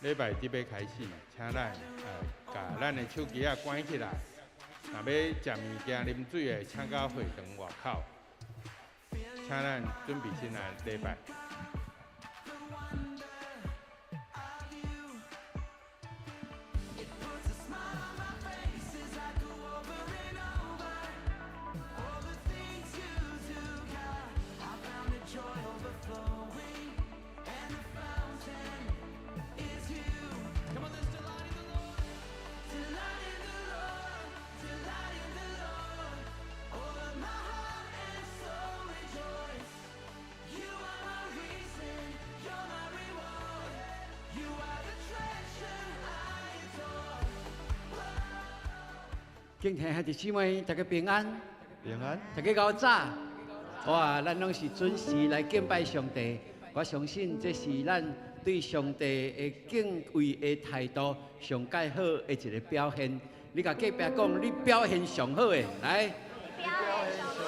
禮拜得欲開始，請咱共咱的手機仔關起來。若欲食物件、啉水的，請到會堂外口。請咱準備先來禮拜。敬天兄弟姊妹，大家平安。平安。大家𠢕早。哇，咱攏是準時來敬拜上帝。我相信這是咱對上帝的敬畏的態度上蓋好的一個表現。你共隔壁講，你表現上好的，來。表現上好。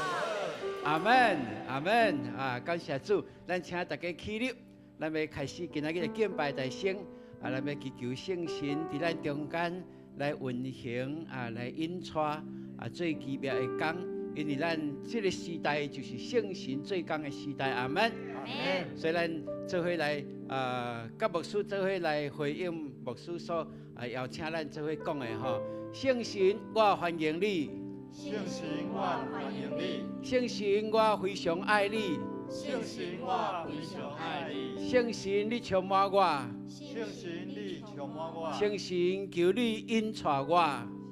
阿門，阿門。啊，感謝主，咱請大家起立，咱欲開始今仔日的敬拜大聖。啊，咱欲祈求聖神佇咱中間來運行啊，來引帶啊，做奇妙的工。因為咱這個時代就是聖神做工的時代，阿門。阿門。所以咱做伙來啊，佮牧師做伙來回應牧師所啊邀請咱做伙講的吼。聖神，我歡迎你。聖神，我歡迎你。聖神，我非常愛你。聖神，我非常愛你。聖神，你充滿我。聖神，你充滿我。聖神，求你引帶我。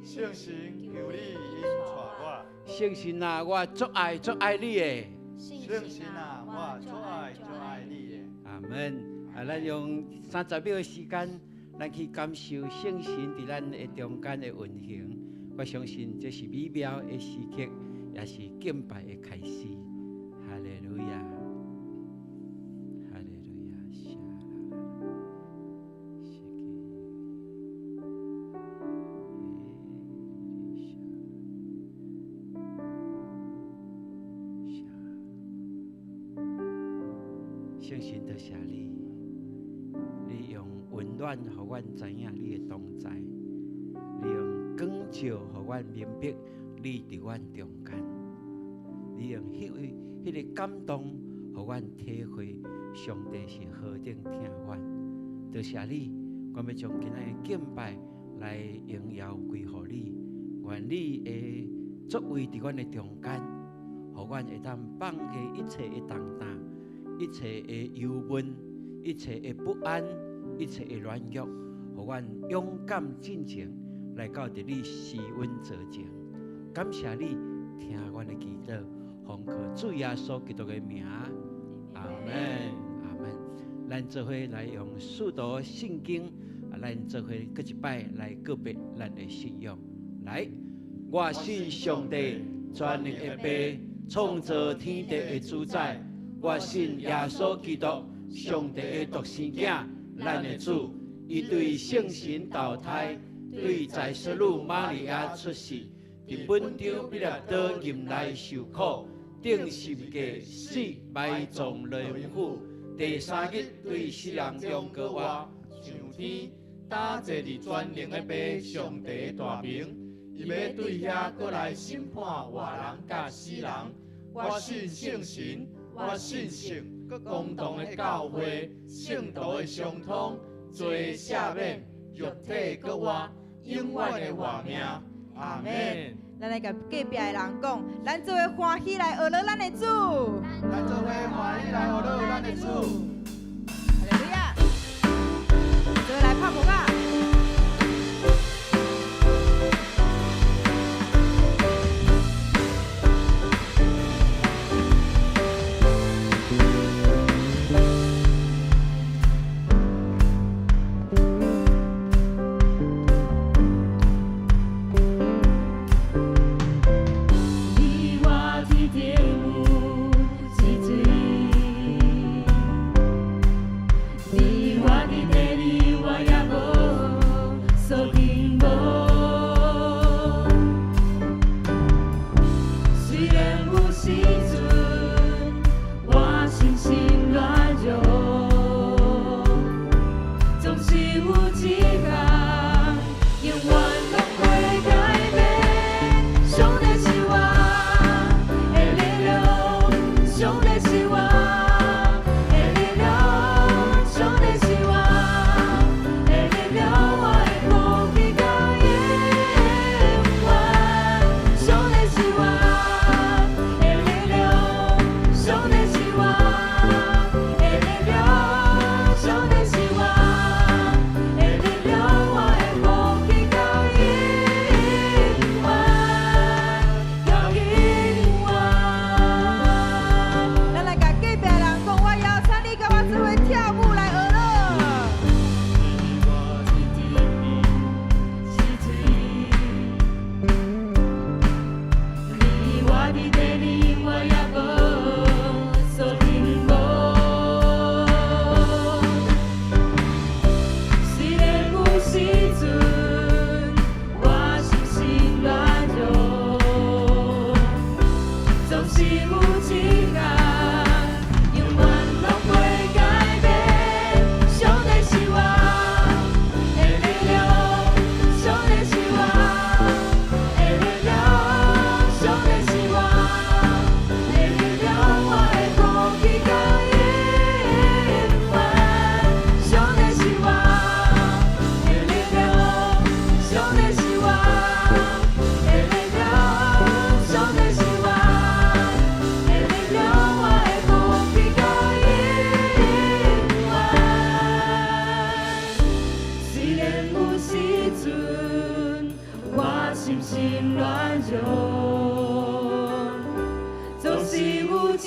聖神，求你引帶我。聖神啊，我足愛足愛你的。聖神啊，我足愛足愛你的。阿門。啊，咱用30秒的時間，咱去感受聖神佇咱的中間的運行。我相信這是美妙的時刻，也是敬拜的開始。哈利路亞，哈利路亞，謝啦啦啦，謝給，聖神多謝你，你用溫暖予阮知影你的同在，你用光照予阮明白你佇阮中間，你用彼個感動，予阮體會上帝是何等疼阮。多謝你，我欲將今仔日的敬拜來榮耀歸予你。願你的作為佇阮的中間，予阮會當放下一切的重擔、一切的憂悶、一切的不安、一切的軟弱，予阮勇敢進前來到佇你施恩座前。感謝你聽阮的祈禱。奉靠主耶穌基督的名，阿門，阿門。咱做伙來用使徒信經，啊，咱做伙閣一擺來告白咱的信仰。來，我信上帝，全能的父，創造天地的主宰。我信耶穌基督，上帝的獨生囝，咱的主。伊對聖神投胎，對在聖女瑪利亞出世，佇本丟彼拉多入內受苦。釘十架死埋葬落陰府，第三日對死人中復活上天，搭坐佇全能的父上帝大明，伊欲對遐閣來審判活人佮死人。我信聖神，我信聖公同的教會，聖徒的相通，罪赦免，肉體閣活，永遠的活命。阿門。咱來共隔壁的人講，咱做伙歡喜來學咱的主。咱做伙歡喜來學咱的主。哈利路亞，做伙來拍鼓仔。你我天頂有一水，你我佇地裡我也無。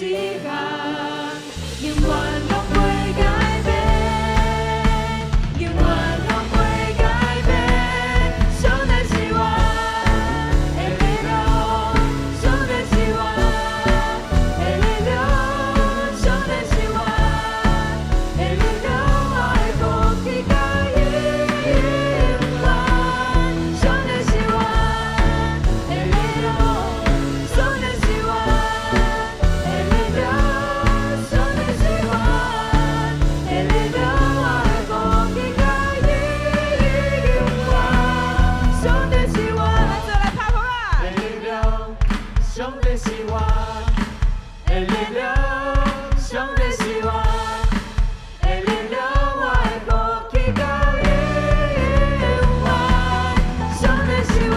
一項，永遠攏袂改變，永遠攏袂改變。上帝是我的力量，上帝是我的力量，上帝是我的力量，我的福氣到永遠。上帝是我的力量，上帝是我的力量，上帝是我的力量，我的福氣到永遠。上帝是我，咱做來拍鼓啊！的力量，上帝是我的力量，上帝是我的力量，我的福氣到永遠。上帝是我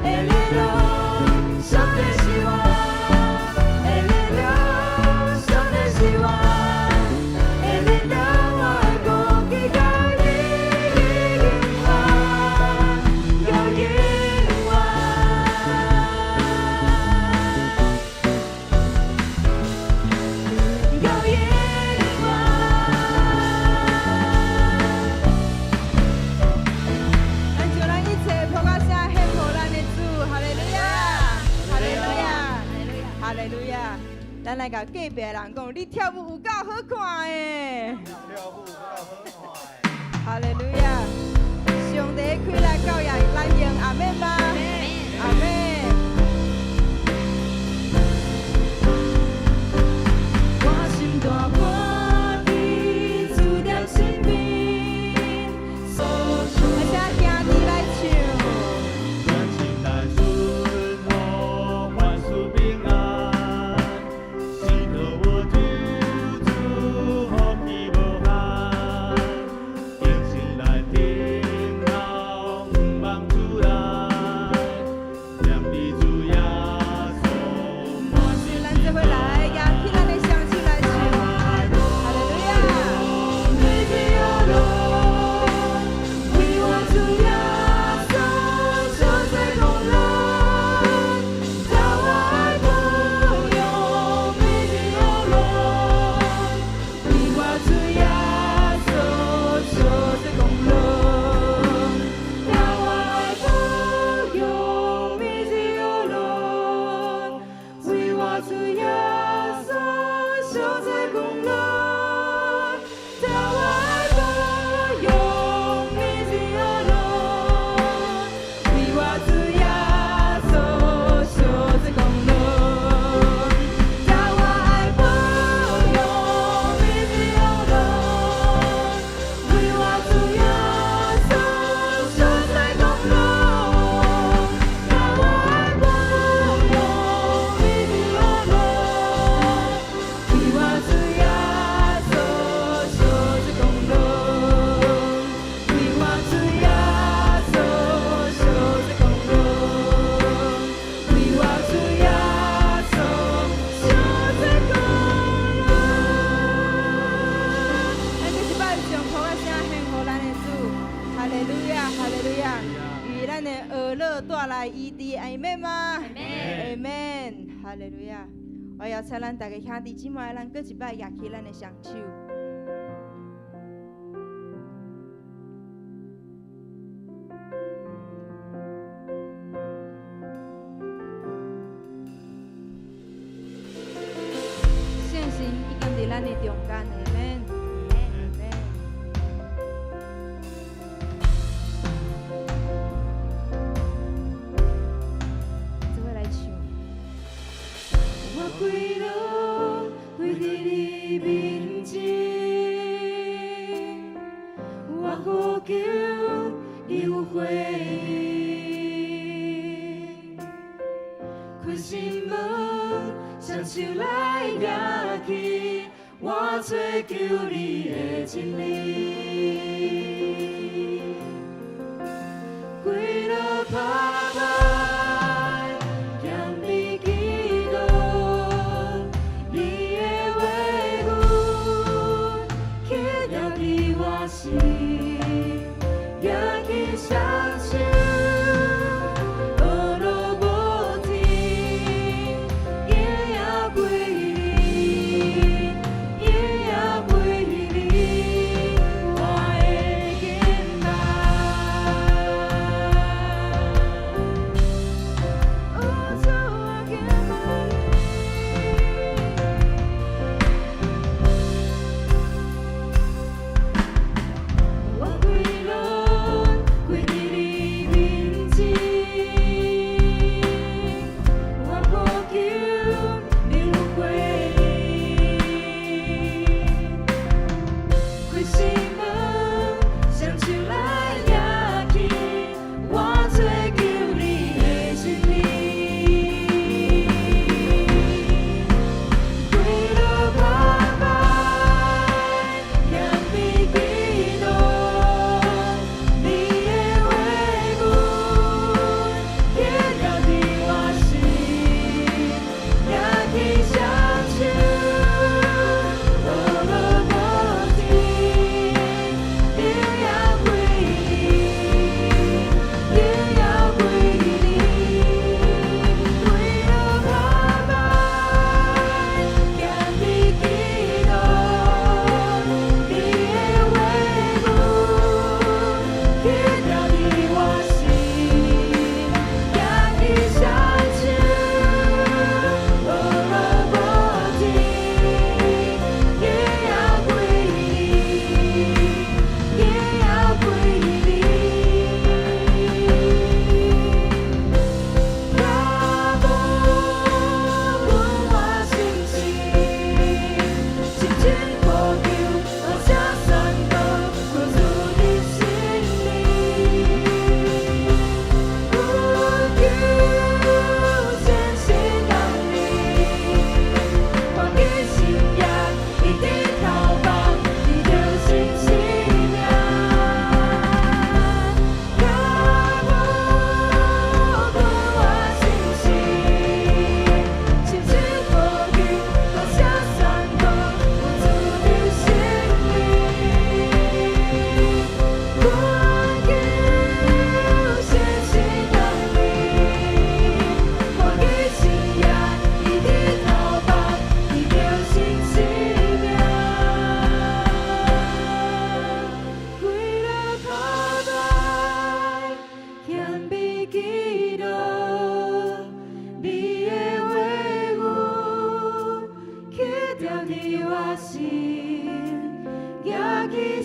的力量，上帝是我的力量，上帝是我的力量，我的福氣到永遠，到永遠。到永遠。咱將咱一切噗仔聲獻予咱的主，哈利路亞，哈利路亞，哈利路亞。咱來共隔壁的人講，你跳舞有夠好看的。哈利路亞，上帝開來教育咱用，阿們嗎？阿們。我心大半伫主踮身邊，而且兄弟來唱。願親愛順服，萬事平安，信靠我救主，福氣無限，虔誠來等候，仰望主來，念你主耶穌。是咱做伙來，舉起咱的雙手來唱，哈利路亞。為我主耶穌受罪功勞，他我愛保佑美的奧羅。為我主耶穌受罪功勞，他我愛保佑美的奧羅。為我主耶穌受罪功勞，他我愛保佑美的奧羅。為我主耶穌受罪功勞，他我愛保佑美的奧羅。為我主耶穌受罪功勞，他我愛保佑美的奧羅。為我主耶穌受罪功勞，為我主耶穌受罪功勞，為我主耶穌受罪功勞。咱這一擺將噗仔聲獻予咱的主，哈利路亞，哈利路亞，為咱的惡樂帶來醫治，阿們嗎？阿們，哈利路亞。我邀請咱大家兄弟姊妹，咱閣一擺舉起咱的雙手。聖神已經佇咱的中間，阿們，阿們。做伙來唱。我跪落跪佇你面前，我呼求你有回應，開心門，雙手來舉起，我追求你的真理。跪落拍拍，謙卑祈禱，你的話語刻牢佇我心，舉起雙手，學路無停，行歸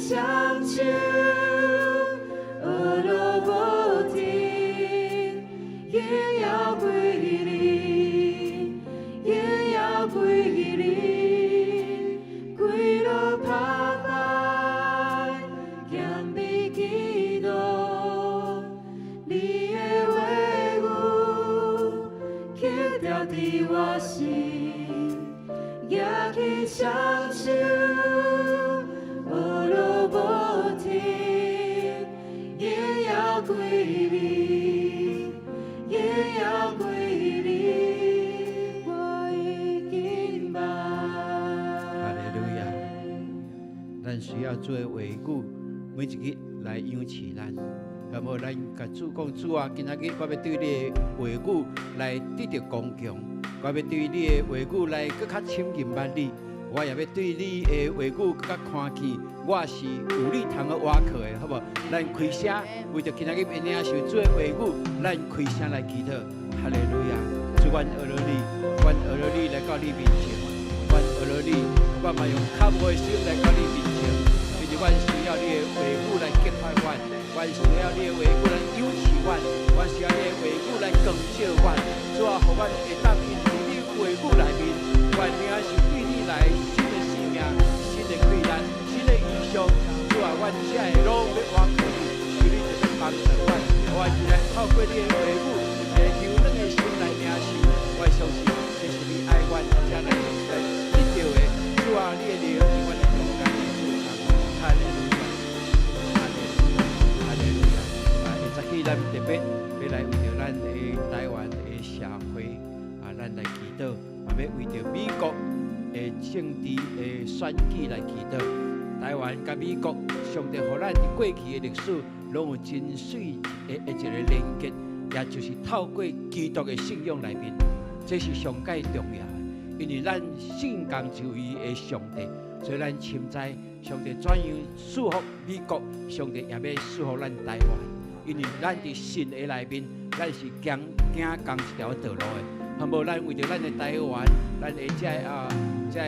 雙手，呵樂無停，榮耀歸予你，榮耀歸予你，跪落拍拜，謙卑基督，你的話語，刻牢佇我心，舉起雙手，呵樂無停，榮耀歸予你，榮耀歸予你，我會敬拜。哈利路亞！咱需要主的話語，每一日來養飼咱。好無？咱共主講，主啊，今仔日我欲對你的話語來得著剛強，我欲對你的話語來閣較親近捌你，我也欲對你的話語閣較看見，我是有你通去倚靠的，好無？咱開聲，為著今仔日欲領受主的話語，咱開聲來祈禱。哈利路亞！主，阮阿羅你，阮阿羅你來到你面前，阮阿羅你，我嘛用渴慕的心來到你面前，因為阮需要你的話語來激發阮，阮需要你的話語來養飼阮，阮需要你的話語來光照阮。主啊，予阮會當因佇你話語內面，阮領受對你來新的生命、新的氣力、新的異象。主啊，阮才會攏欲倚靠你，求你特別幫助阮，予阮一來透過你的話語，一個柔軟的心來領受。我相信這是你愛阮，才來來得著的。主啊，你的靈佇阮的中間來做工。哈利路亞，哈利路亞，哈利路亞。啊，下早起咱特別欲來為著咱的台灣的社會啊，咱來祈禱，嘛欲為著美國的政治的選舉來祈禱。台灣佮美國，上帝予咱佇過去的歷史，攏有真媠的一個連結，也就是透過基督的信仰內面，這是上蓋重要的。因為咱信仝一位的上帝，所以咱深知上帝怎樣賜福美國，上帝也欲賜福咱台灣。因為咱佇神的內面，咱是行行仝一條道路的。好無？咱為著咱的台灣，咱的這个啊，這个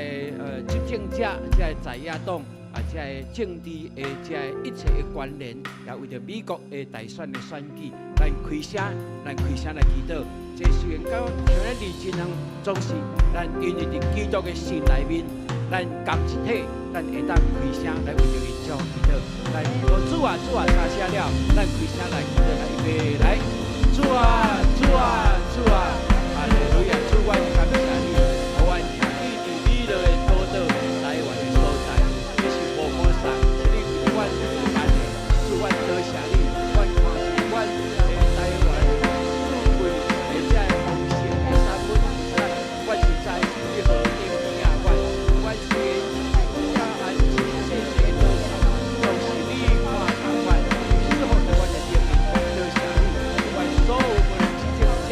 執政者，這个在野黨啊，這个政治的這个一切的關聯，也為著美國的大選的選舉，咱開聲，咱開聲來祈禱。這雖然講像咱離真遠，總是咱因為佇基督的心內面，咱仝一體，咱會當開聲來為著𪜶祝福祈禱。來，主啊，主啊，三聲了，咱開聲來祈禱，來，預備來，主啊，主啊，主啊，哈利路亞，主，阮感謝你，予阮徛佇佇美樂的寶島台灣的所在，這是無可送，是你為阮辦的。主，阮多謝你，阮看見阮的台灣四季的這个豐盛的產物，阮實在你何等疼阮，阮雖然這安靜細細的島嶼，總是你看顧阮，賜福在阮的頂面，多謝你，阮所有無論執政者、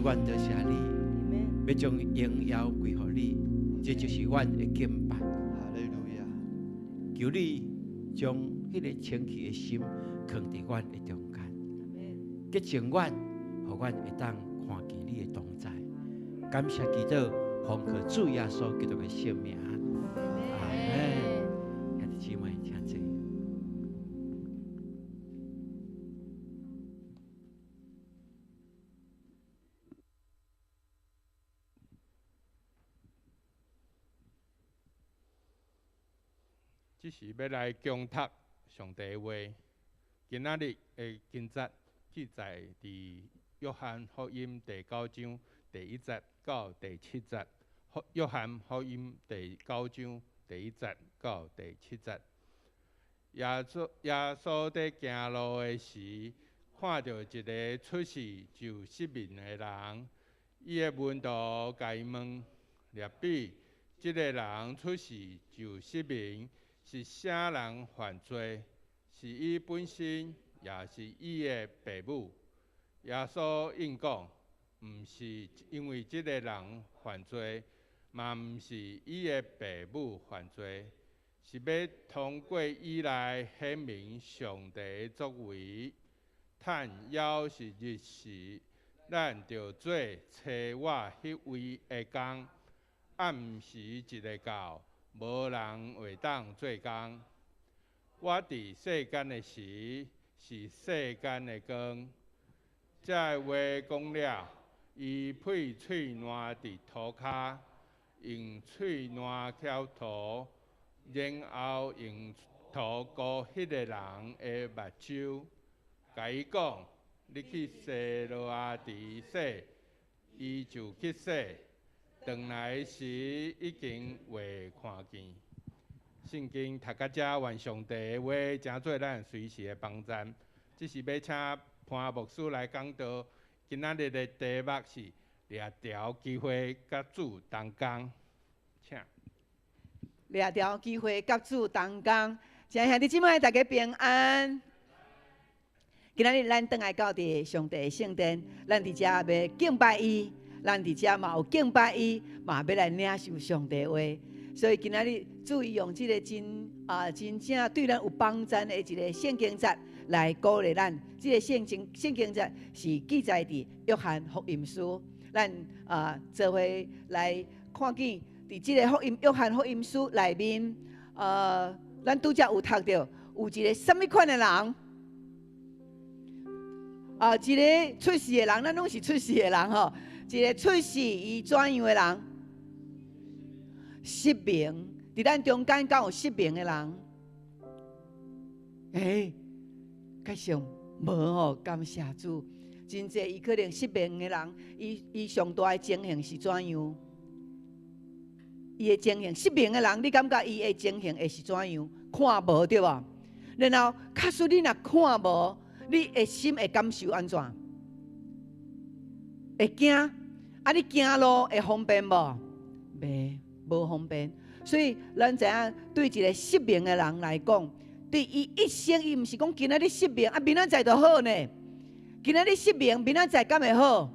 稣，阮多谢你，欲将荣耀归予你，这就是阮的敬拜。哈利路亚！求你将彼个清气的心藏伫阮的中间，洁净阮，予阮会当看见你的同在。感谢祈祷，奉靠主耶稣基督的圣名。阿门。兄弟姊妹，请坐。这时欲来恭读上帝的话。今仔日的经节记载伫约翰福音第九章第一节到第七节。约翰福音第九章第一节到第七节。耶稣伫行路的时，看著一个出世就失明的人，伊的门徒共伊问：拉比，这个人出世就失明，是啥人犯罪？是伊本身，抑是伊的爸母？耶稣应讲：毋是因为这个人犯罪，嘛毋是伊的爸母犯罪，是欲通过伊来显明上帝的作为。趁犹是日时，咱著做差我彼位的工。暗时一下到，无人会当做工。我伫世间的时，是世间的光。这话讲了，伊喷喙澜伫涂跤，用喙澜敲涂，然后用涂糊彼个人的目睭，共伊讲：你去西罗亚池洗。伊就去洗，转来时已经袂看见。圣经读到遮，愿上帝的话成做咱随时的帮助。这是欲请潘牧师来讲道。今仔日的题目是掠牢机会佮主同工，请。掠牢机会佮主同工，亲爱兄弟姊妹，大家平安。今仔日咱转来到伫上帝的圣殿，咱伫遮欲敬拜伊，咱伫遮嘛有敬拜伊，嘛欲来领受上帝话。所以今仔日主伊用这个真正对咱有帮助的一个圣经节来鼓励咱。这个圣经节是记载伫约翰福音书，咱做伙来看见伫这个约翰福音书内面，咱拄才有读著有一个啥物款的人？一个出世的人，咱拢是出世的人吼。一个出世伊怎样的人？失明，伫咱中间敢有失明的人？较像无吼，感谢主。真济伊可能失明的人，伊上大的情形是怎样？伊的情形，失明的人，你感觉伊的情形会是怎样？看无对无？然后，假使你若看无，你的心会感受按怎？会惊？啊，你行路会方便无？袂，无方便。所以，咱知影，对一个失明的人来讲，对伊一生，伊毋是讲今仔日失明，啊，明仔载就好呢。今仔日失明，明仔载敢会好？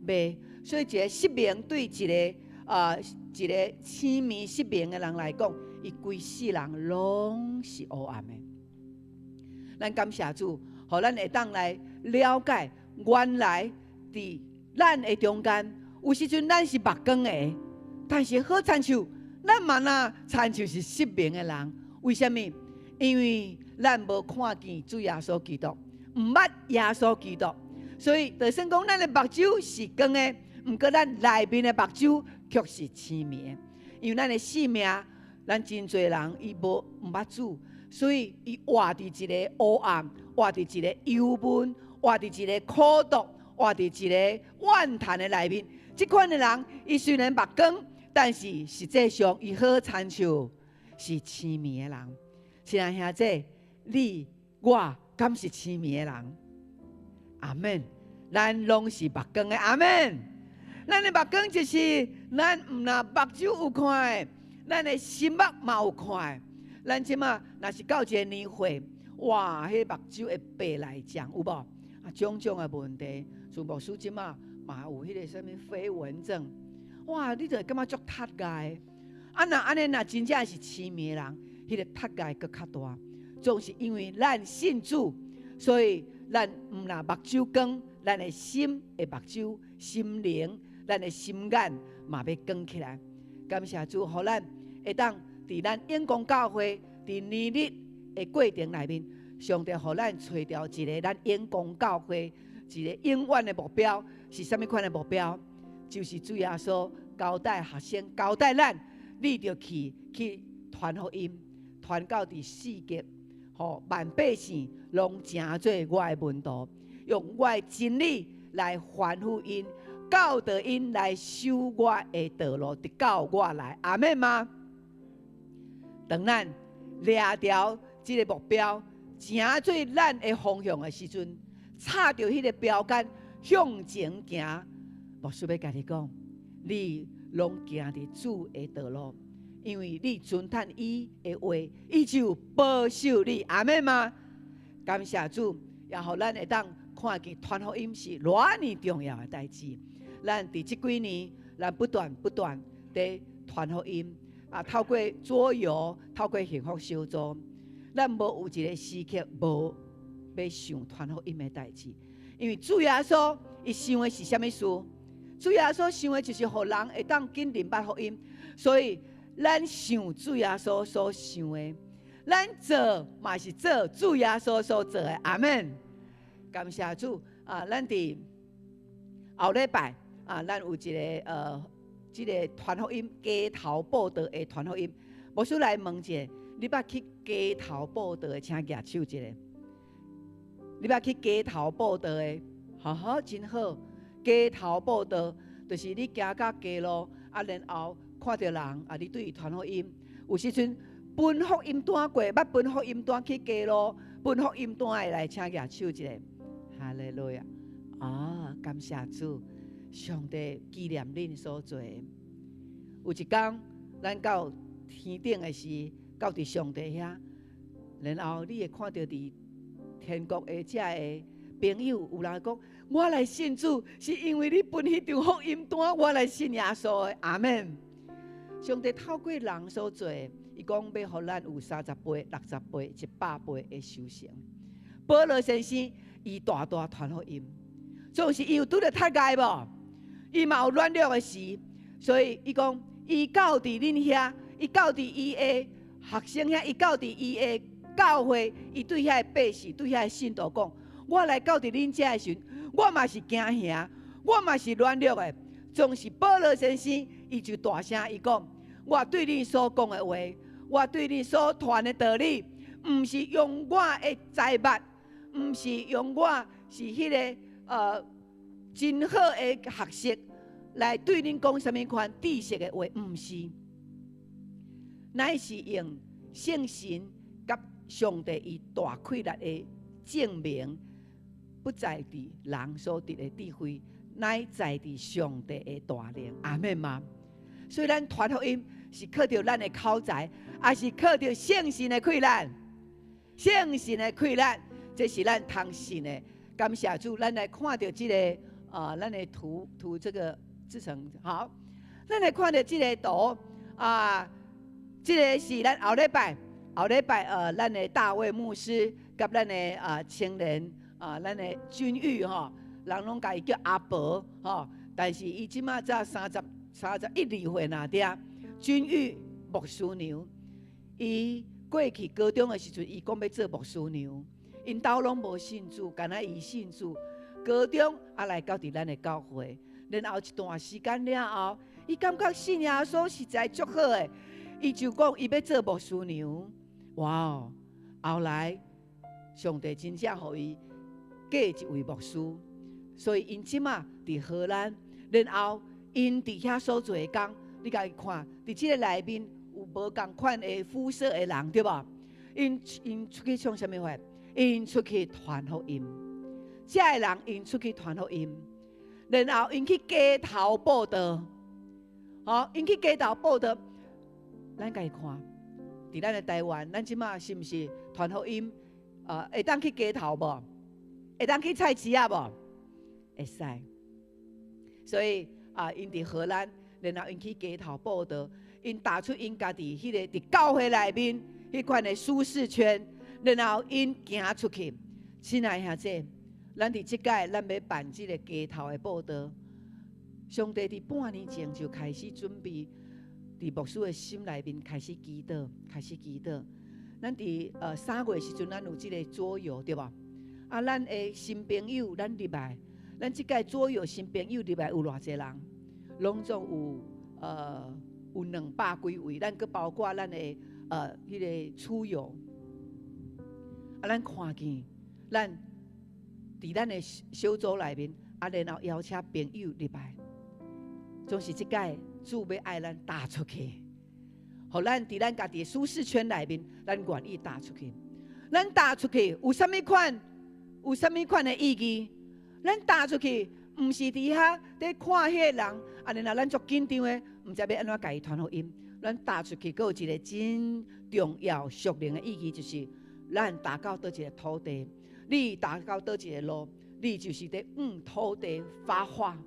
袂。所以，一个失明对一个痴迷失明的人来讲，伊规世人拢是黑暗的。咱感谢主，予咱会当来了解，原来伫咱的中间，有时阵咱是目光的，但是好亲像咱嘛若亲像是失明的人。为什么？因为咱无看见主耶稣基督，毋捌耶稣基督，所以就算讲咱的目睭是光的，毋过咱内面的目睭却是痴迷的。因为咱的性命，咱真济人伊无毋捌主，所以伊活伫一个黑暗，活伫一个忧闷，活伫一个苦毒，活伫一个怨叹的内面。这款的人，伊虽然目光，但是实际上伊好亲像是痴迷的人。亲爱兄弟，你我敢是痴迷的人？阿们。咱拢是目光的，阿们。咱的目光就是咱毋若目睭有看的，咱的心目嘛有看的。咱这马若是到一个年岁，哇，彼目睭会白内障，有无？啊，种种的问题，像牧师这马嘛嘛有彼个啥物飛蚊症，哇！你就會感覺足踢共的。啊，若按呢，若真正是痴迷的人，彼个踢共閣較大。總是因為咱信主，所以咱毋若目睭光，咱的心的目睭、心靈、咱的心眼嘛欲光起來。感謝主，予咱會當佇咱永光教會佇年日的過程內面，上帝予咱揣著一个咱永光教會一个永遠的目標，是啥物款的目標？就是主耶穌交代學生，交代咱，你著去傳福音，傳到佇四極，予萬百姓攏成做我的門徒，用我的真理來吩咐𪜶，教導𪜶來守我的道路，直到我來。阿們嗎？當咱掠著這个目標，成做咱的方向的時陣，插著彼个標杆向前行。牧師欲共你講，你攏行佇主的道路，因為你遵趁伊的話，伊就保守你。阿們嗎？感謝主，也予咱會當看見傳福音是偌爾重要的代誌。咱佇這幾年，咱不斷不斷佇傳福音，啊，透過桌遊，透過幸福小組，咱無有一个時刻無欲想傳福音的代誌。因為主耶穌伊想的是啥物事？主耶穌想的就是予人會當緊明白福音，所以咱想主耶穌所想的，咱做嘛是做主耶穌所做的。阿們。感謝主啊！咱佇後禮拜啊，咱有一个這个傳福音街頭佈道的傳福音。牧師來問一下，你捌去街頭佈道的，請舉手一下。你捌去街頭佈道的，好好真好。街頭佈道就是你行到街路，啊，然後看著人，啊，你對伊傳福音。有時陣分福音單過，捌分福音單去街路，分福音單的來，請舉手一下。哈利路亞！啊，感謝主，上帝紀念恁所做的。有一工，咱到天頂的時，到佇上帝遐，然後你會看著佇天國的遮个朋友，有人講：我來信主，是因為你分彼張福音單，我來信耶穌的。阿們。上帝透過人所做的，伊講欲予咱有30倍、60倍、100倍的收成。保羅先生，伊大大傳福音，總是伊有拄著踢共無？伊嘛有軟弱的時，所以伊講，伊到佇恁遐，伊到佇伊的學生遐，伊到佇伊的教會，伊對遐个百姓、對遐个信徒講：我來到佇恁遮的時陣，我嘛是驚嚇，我嘛是軟弱的。總是保羅先生，伊就大聲伊講：我對恁所講的話，我對恁所傳的道理，毋是用我的才物，毋是用我是彼个真好的學識來對恁講啥物款知識的話，毋是，乃是用聖神佮上帝伊大氣力的證明，不在佇人所得的智慧，乃在佇上帝的大能。阿們嗎？所以咱傳福音是靠著咱的口才，抑是靠著聖神的氣力？聖神的氣力，這是咱通信的。感謝主，咱來看著這个啊，咱的圖圖這個製成好，咱來看著這个圖啊，這个是咱後禮拜後禮拜咱的大衛牧師佮咱的啊青年啊，咱的君玉吼，人攏共伊叫阿伯吼，但是伊這馬才三十一二歲爾爾，君玉牧師娘，伊過去高中的時陣，伊講欲做牧師娘。𪜶兜攏無信主，干焦伊信主。高中啊來到佇咱的教會，然後一段時間了後，伊感覺信耶穌實在足好的，伊就講伊欲做牧師娘。哇哦！後來上帝真正予伊嫁一位牧師，所以𪜶這馬佇荷蘭，然後𪜶佇遐所做的工，你共伊看，佇這个內面有無仝款的膚色的人，對無？𪜶出去創啥物貨？𪜶出去傳福音，這个人𪜶出去傳福音，然後𪜶去街頭佈道，吼，𪜶去街頭佈道，咱共伊看，佇咱的台灣，咱這馬是毋是傳福音？會當去街頭無？會當去菜市仔無？會使。所以啊，𪜶佇荷蘭，然後𪜶去街頭佈道，𪜶踏出𪜶家己彼個佇教會內面彼款的舒適圈，然後𪜶行出去。親愛兄弟，咱佇這擺咱欲辦這个街頭的佈道，上帝佇半年前就開始準備，佇牧師的心內面開始祈禱，開始祈禱。咱佇3月時陣，咱有這个桌遊對無？啊，咱的新朋友，咱入來，咱這屆桌遊新朋友入來有偌濟人？攏總有200幾位，咱閣包括咱的彼个出遊。啊，咱看見，咱佇咱的小組內面，啊，然後邀請朋友入來，總是這屆主欲愛咱踏出去，予咱佇咱家己的舒適圈內面，咱願意踏出去。咱踏出去有啥物款？有啥物款的意義？咱踏出去，毋是佇遐佇看彼个人，啊，然後咱足緊張的，毋知欲按怎共伊傳福音。咱踏出去，閣有一个真重要屬靈的意義，就是咱踏到佗一个土地，你踏到佗一个路，你就是佇向土地發話。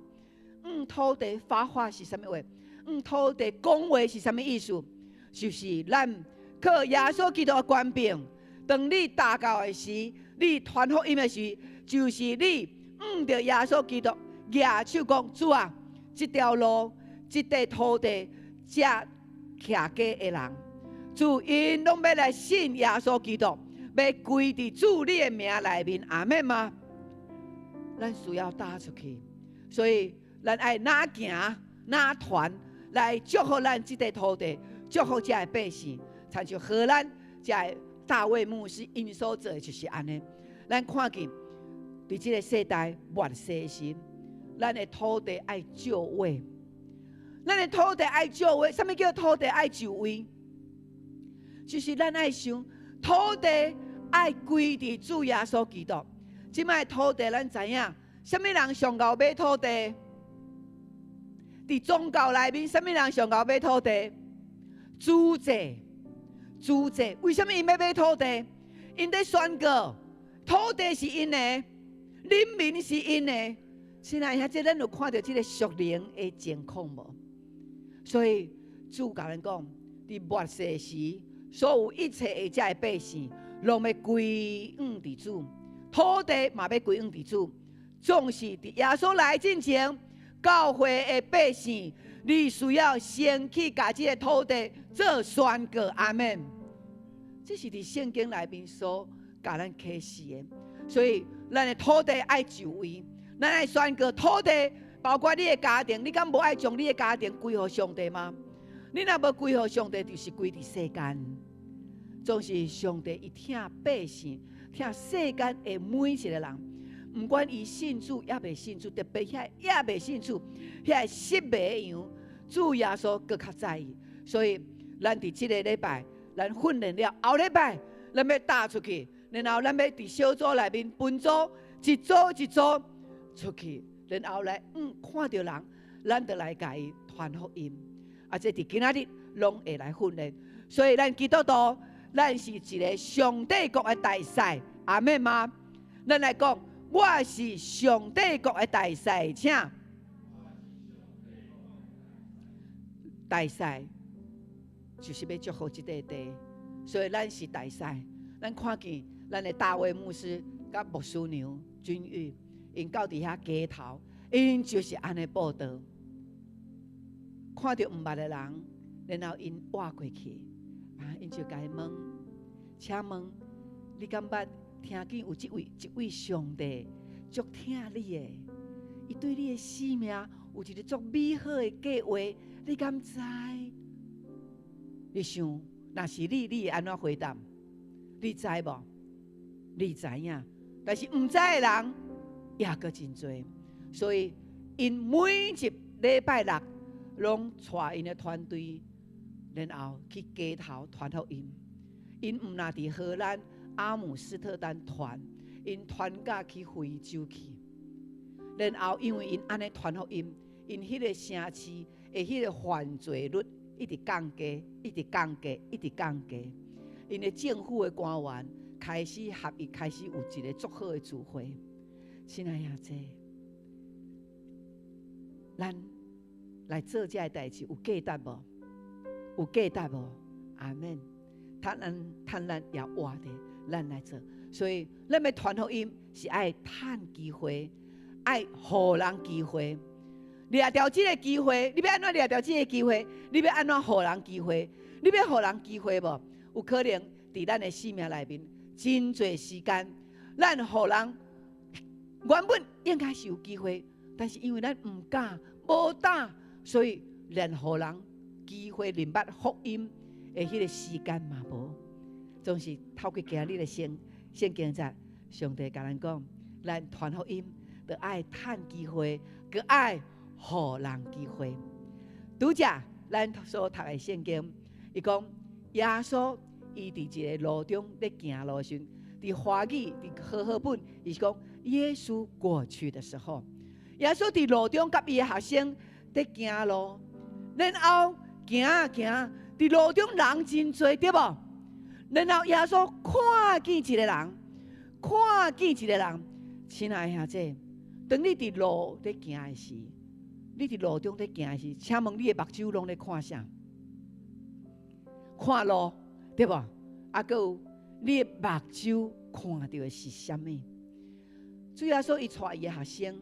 向土地發話是啥物話？向土地講話是啥物意思？就是咱靠耶穌基督的權柄，當你踏到的時，你傳福音的時，就是你向著耶穌基督舉手講：主啊，這條路、這塊土地，這徛家的人，主𪜶攏欲來信耶穌基督，欲歸佇主你的名內面，阿們嗎？咱需要踏出去，所以咱愛哪行哪傳來祝福咱這塊土地，祝福這个百姓，親像荷蘭這个大衛牧師𪜶所做的就是按呢。咱看見佇這个世代末世時，咱的土地愛就位，咱的土地愛就位。啥物叫土地愛就位？就是咱愛想土地愛歸佇主耶穌基督。這擺土地咱知影，啥物人上𠢕買土地？佇宗教內面，啥物人上𠢕買土地？主者，主者，為啥物𪜶欲買土地？𪜶佇宣告，土地是𪜶的，人民是𪜶的。親愛兄弟，咱有看著這个屬靈的情況無？所以主共咱講，佇末世時，所有一切的這个百姓，攏欲歸向佇主，土地嘛欲歸向佇主。總是佇耶穌來進前，教會的百姓，你需要先去共這个土地做宣告，阿們。這是佇聖經內面所共咱啟示的，所以咱的土地愛就位，咱愛宣告土地，包括你的家庭，你敢無愛將你的家庭歸予上帝嗎？你若無歸予上帝，就是歸佇世間。總是上帝伊疼百姓，疼世間的每一個人，毋管伊信主抑未信主，特別遐抑未信主，遐失迷的羊，主耶穌閣較在意。所以，咱佇這个禮拜，咱訓練了後禮拜，咱欲踏出去，然後咱欲佇小組內面分組，一組一組出去，然後來看著人，咱就來共伊傳福音。啊，這佇今仔日攏會來訓練。所以，咱基督徒，咱是一个上帝國的大使，阿們嗎？咱來講，我是上帝國的大使，請大使就是欲祝福這塊地，所以咱是大使。咱看見咱的大衛牧師佮牧師娘君玉，𪜶到佇遐街頭，𪜶就是按呢佈道，看著毋捌的人，然後𪜶倚過去，啊，𪜶就共伊問，請問你敢捌聽見有這位一位上帝足疼你的，伊對你的生命有一个足美好的計劃，你敢知？你想，若是你，你會按怎回答？你知無？你知影，但是毋知的人也閣真濟，所以𪜶每一禮拜六攏帶𪜶的團隊，然後去街頭傳福音。𪜶毋若佇荷蘭阿姆斯特丹傳，𪜶傳到去非洲去。然後因為𪜶按呢傳福音，𪜶彼个城市的彼个犯罪率一直降低，一直降低，一直降低。𪜶的政府的官員開始合伊，開始有一个足好的聚會。親愛兄弟，咱來做這个代誌有價值無？有價值無？阿門。趁咱趁咱猶活著，咱來做。所以，咱欲傳福音是愛趁機會，愛予人機會。掠著這个機會，你欲按怎掠著這个機會？你欲按怎予人機會？你欲予人機會無？有可能佇咱的生命內面，真濟時間，咱予人原本應該是有機會，但是因為咱毋敢、無膽，所以連予人機會認捌福音的彼个時間嘛無。總是透過今日的聖經節，上帝共咱講，咱傳福音，著愛趁機會，閣愛予人機會。拄才咱所讀的聖經，伊講耶穌伊佇一个路中咧行路的時陣，佇華語佇和合本，伊是講耶穌過去的時候，耶穌佇路中佮伊的學生佇行路，然後行啊行，佇路中人真濟，對無？然後耶穌看見一个人，看見一个人，親愛的兄弟，當你佇路咧行的時，你佇路中咧行的時，請問你的目睭攏咧看啥？看路，對無？啊，閣有你的目睭看著的是啥物？主耶穌伊帶伊的學生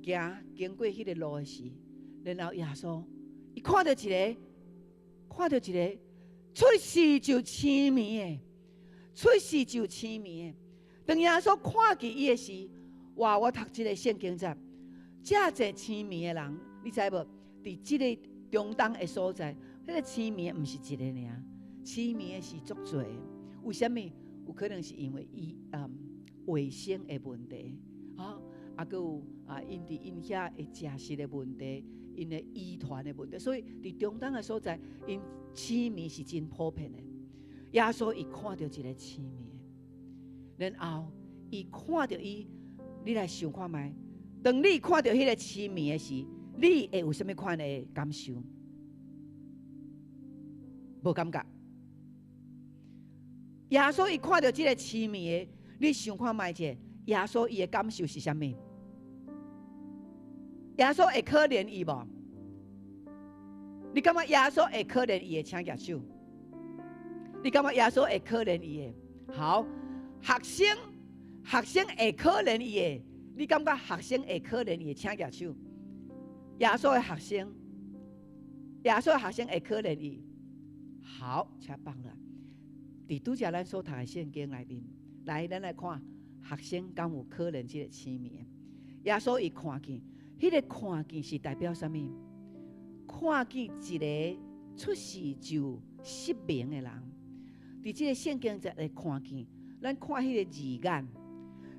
行經過彼个路的時，然後耶穌伊看著一个，看著一个出世就青盲的，出世就青盲的。當耶穌看見伊的時，哇！我讀這个聖經節，遮濟青盲的人，你知無？佇這个中東的所在，彼个青盲的毋是一个爾，青盲的是足濟。為啥物？有可能是因為伊衛生的問題，吼，啊，閣有啊，𪜶佇𪜶遐的食食的問題，𪜶的遺傳的問題，所以佇中東的所在，𪜶青盲是真普遍的。耶穌伊看著一个青盲的，然後伊看著伊，你來想看覓？當你看著彼个青盲的時，你會有啥物款的感受？無感覺。耶穌伊看著這个青盲的，你想看覓者？耶穌伊的感受是啥物？耶穌會可憐伊無？你感覺耶穌會可憐伊的？請舉手。你感覺耶穌會可憐伊的？好，學生，學生會可憐伊的。你感覺學生會可憐伊的？請舉手。耶穌的學生，耶穌的學生會可憐伊。好，太棒了。佇拄才咱所讀的聖經內面，來，咱來看學生敢有可憐這个青盲？耶穌伊看見，彼个看見是代表啥物？看見一个出世就失明的人，佇這个聖經節的看見，咱看彼个字眼，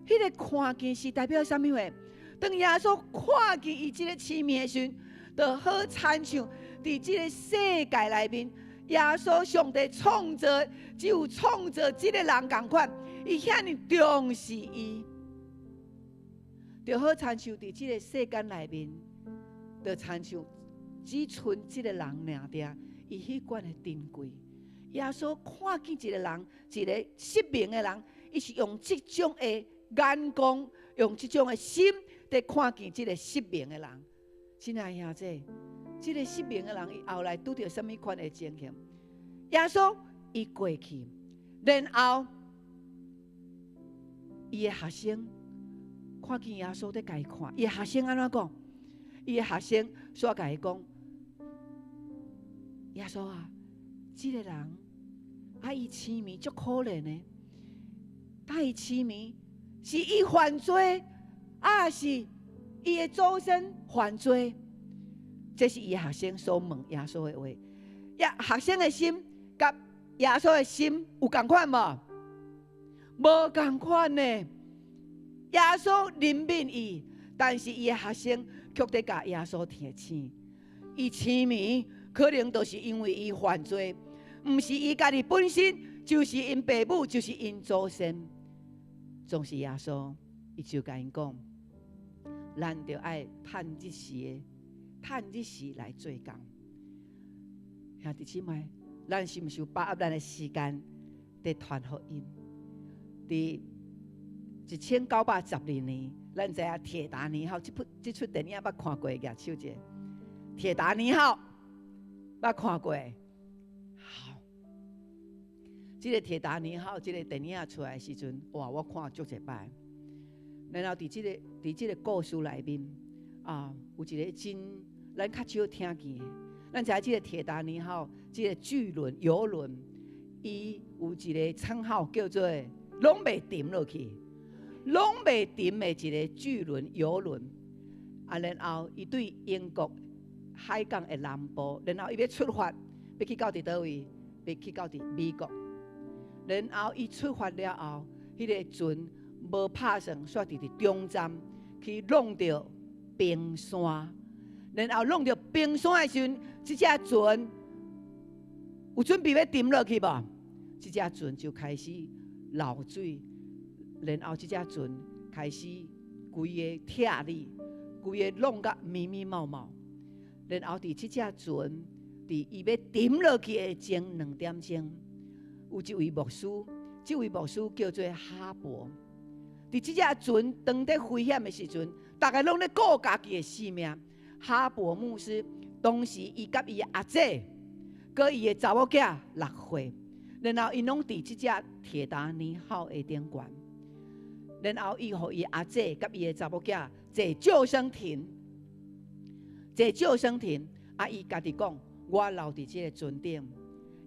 彼个看見是代表啥物話？當耶穌看見伊這个青盲的時陣，就好親像佇這个世界內面，耶穌上帝創造，只有創造這个人仝款，伊遐爾重視伊，就好親像佇這个世間內面，就親像只賰這个人爾爾，伊彼款的珍貴。耶穌看見一个人，一个失明的人，伊是用這種的眼光，用這種的心，佇看見這个失明的人。親愛兄弟，這个失明的人，伊後來拄著啥物款的情形？耶穌伊過去，然後伊的學生看見耶穌佇共伊看，伊的學生按怎講？伊的學生煞共伊講：耶穌啊，這个人啊，伊青盲足可憐的，但伊青盲是伊犯罪，抑是伊的祖先犯罪？這是伊學生所問耶穌的話。耶學生的心佮耶穌的心有仝款無？無仝款呢。耶穌憐憫伊，但是伊的學生卻佇共耶穌提醒，伊青盲可能就是因為伊犯罪，毋是伊家己本身，就是𪜶爸母，就是𪜶祖先。總是耶穌，伊就共𪜶講，咱著愛趁日時的，趁日時來做工。兄弟姊妹，咱是毋是有把握咱的時間佇傳福音？佇1912年，咱知影鐵達尼號這部這齣電影捌看過，舉手者。鐵達尼號捌看過。好，這個鐵達尼號這個電影出來的時陣，哇！我看足濟擺。然後佇這個故事內面啊，有一個真咱較少聽見的。咱知影這個鐵達尼號這個巨輪遊輪，伊有一個稱號叫做攏袂沉落去，攏袂沉的一個巨輪遊輪。啊，然後伊對英國海港的南部，然後伊欲出發，欲去到佇佗位？欲去到佇美國。然後伊出發了後，彼個船無拍算，煞佇中站去挵著冰山。然後挵著冰山的時陣，這隻船有準備欲沉落去無？這隻船就開始漏水，然後這隻船開始規个拆裂，規個弄甲密密麻麻。然後佇這隻船佇伊欲沉落去的前2點鐘，有一位牧師，這位牧師叫做哈伯。佇這隻船當佇危險的時陣，逐家攏咧顧家己的性命。哈伯牧師當時伊佮伊的阿姐，佮伊的查某囝6歲，然後𪜶攏佇這隻鐵達尼號的頂懸。然後伊予伊阿姐佮伊的查某囝坐救生艇，坐救生艇。啊，伊家己講：我留佇這個船頂，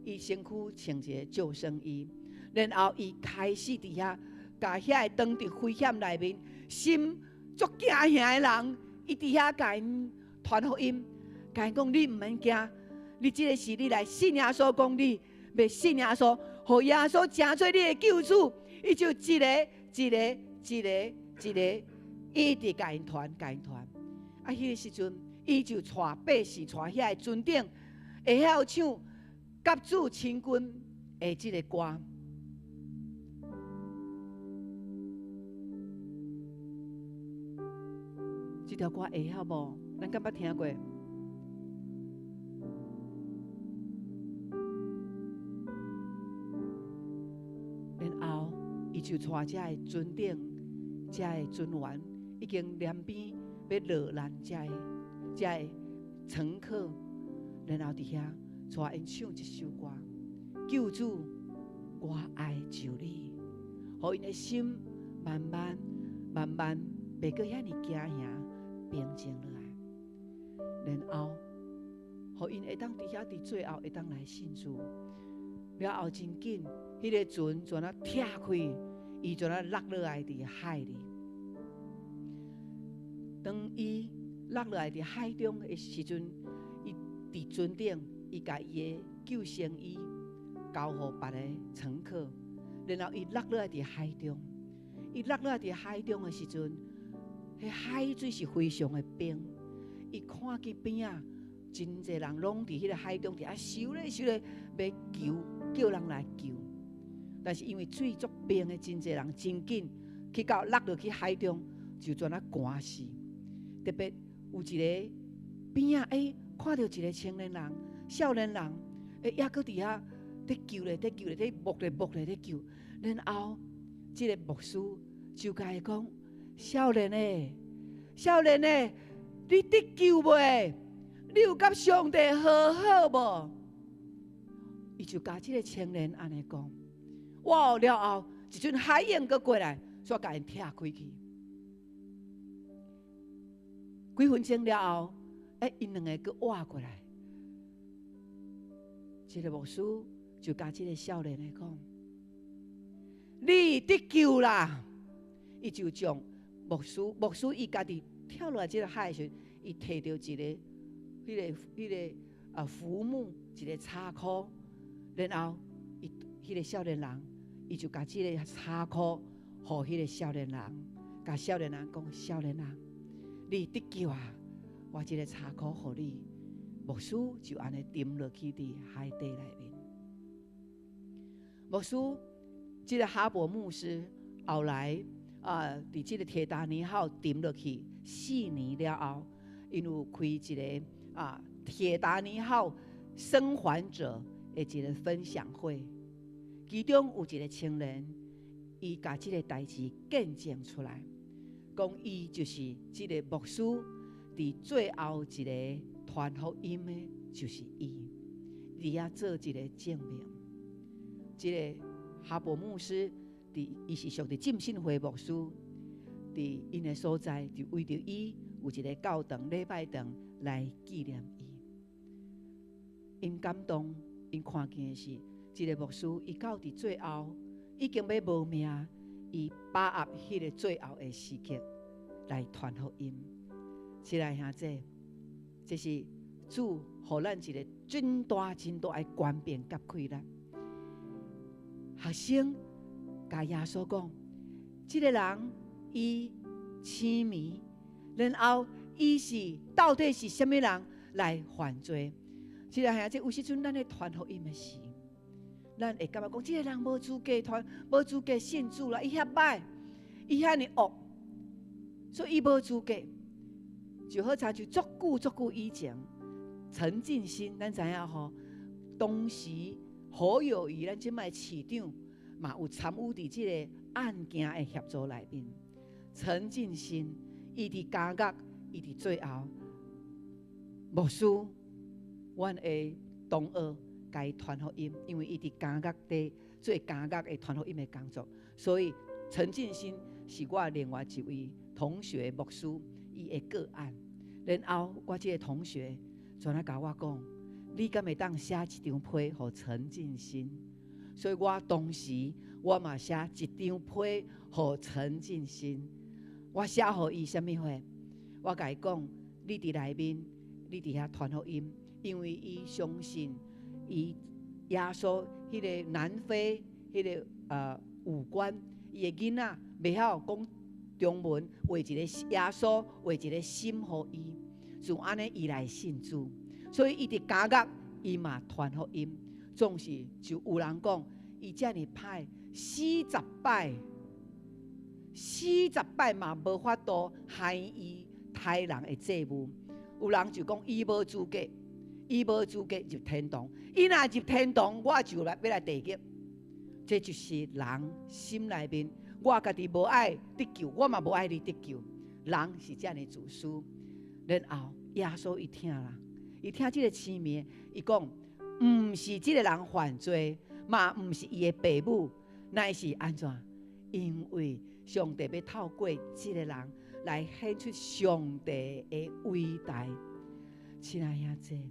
伊身軀穿一个救生衣，然後伊開始佇遐，共遐个當佇危險內面，心足驚嚇的人，伊佇遐共𪜶傳福音，共𪜶講你毋免驚，你這个是你來信耶穌，講你欲信耶穌，予耶穌成做你的救主，伊就一个一个一个一个，一直共𪜶傳，共𪜶傳。啊，彼个時陣，伊就帶百姓，帶遐个船頂會曉唱甲主親近的這個歌。這條歌會曉無？咱敢捌聽過？然後，伊就帶遮个船頂，遮个船員已經連邊欲落難，遮个乘客，然後佇遐帶𪜶唱這首歌：救主，我愛就你，予𪜶的心慢慢慢慢袂閣遐爾驚嚇，平靜落來，然後，予𪜶會當佇遐佇最後會當來信主。了後真緊，彼個船就按呢拆開，伊就按呢落落來佇海裡。當伊落落來佇海中的時陣，伊佇船頂，伊共伊的救生衣交予別个乘客，然後伊落落來佇海中。伊落落來佇海中的時陣，彼海水是非常的冰。伊看見邊仔真濟人攏佇彼个海中佇遐泅咧泅咧，欲求叫人來救。但是因為水足冰的，真濟人真緊去到落落去海中，就全啊寒死。特別有一个邊仔，看著一个青年人、少年人，猶閣佇遐佇救咧、佇救咧、佇摸咧、摸咧、佇救。然後，這个牧師就共伊講：少年的，少年的，你得救未？你有佮上帝和好無？伊就共這个青年按呢講。哇！了後，一陣海湧閣過來，煞共𪜶拆開去。幾分鐘了後，𪜶兩个閣活過來。這个牧師就共這个少年的講：你得救啦！伊就將牧師，牧師伊家己跳落來這个海的時陣，伊提著一个、彼个、彼个啊浮木，一个叉箍，然後伊彼个少年人，伊就共這个叉箍予彼个少年人，共少年人講：少年人，你得救啊！我這个叉箍予你。牧師就按呢沉落去佇海底內面。牧師，這个哈伯牧師後來啊，佇這个鐵達尼號沉落去4年了後，𪜶有開一个啊鐵達尼號生還者的一个分享會，其中有一个青年，伊共這个代誌見證出來。講伊就是這个牧師，佇最後一个傳福音的，就是伊，佇遐做一个證明。這个哈伯牧師，佇伊是屬佇浸信會牧師，佇𪜶的所在，就為著伊有一个教堂禮拜堂來紀念伊。𪜶感動，𪜶看見的是，這个牧師伊到佇最後已經欲無命，伊把握彼个最後的時刻來傳福音。親愛兄弟，這是主予咱一个真大真大的權柄佮氣力。學生共耶穌講，這个人伊痴迷，然後伊是到底是啥物人來犯罪？親愛兄弟，有時陣咱咧傳福音的時，咱會感覺講，這个人無資格傳，無資格信主啦，伊遐歹，伊遐爾惡，所以伊無資格。就好親像足久足久以前，陳進興，咱知影吼，當時侯友宜，咱這擺市長嘛有參與佇這个案件的協助內面。陳進興，伊佇監獄，伊佇最後，牧師，阮的同學共伊傳福音，因為伊佇監獄佇做監獄的傳福音的工作，所以陳進興是我另外一位同學牧師，伊的個案。然後我這個同學轉來共我講，你敢會當寫一張批予陳進興？所以我當時我嘛寫一張批予陳進興。我寫予伊啥物貨？我共伊講，你佇內面，你佇遐傳福音，因為伊相信伊耶穌彼个南非彼个武官，伊的囡仔袂曉講中文，畫一個耶穌，畫一個心予伊，就按呢伊來信主，所以伊佇監獄，伊嘛傳福音，總是就有人講，伊遮爾歹，40擺，40擺嘛無法度害伊刣人的債務。有人就講伊無資格，伊無資格入天堂。伊若入天堂，我就來欲來地獄。這就是人心內面，我家己無愛得救，我嘛無愛你得救。人是遮爾自私。然後耶穌伊聽啦，伊聽這个痴迷，伊講，毋是這个人犯罪，嘛毋是伊的爸母，乃是按怎？因為上帝欲透過這个人來顯出上帝的偉大。親愛兄弟，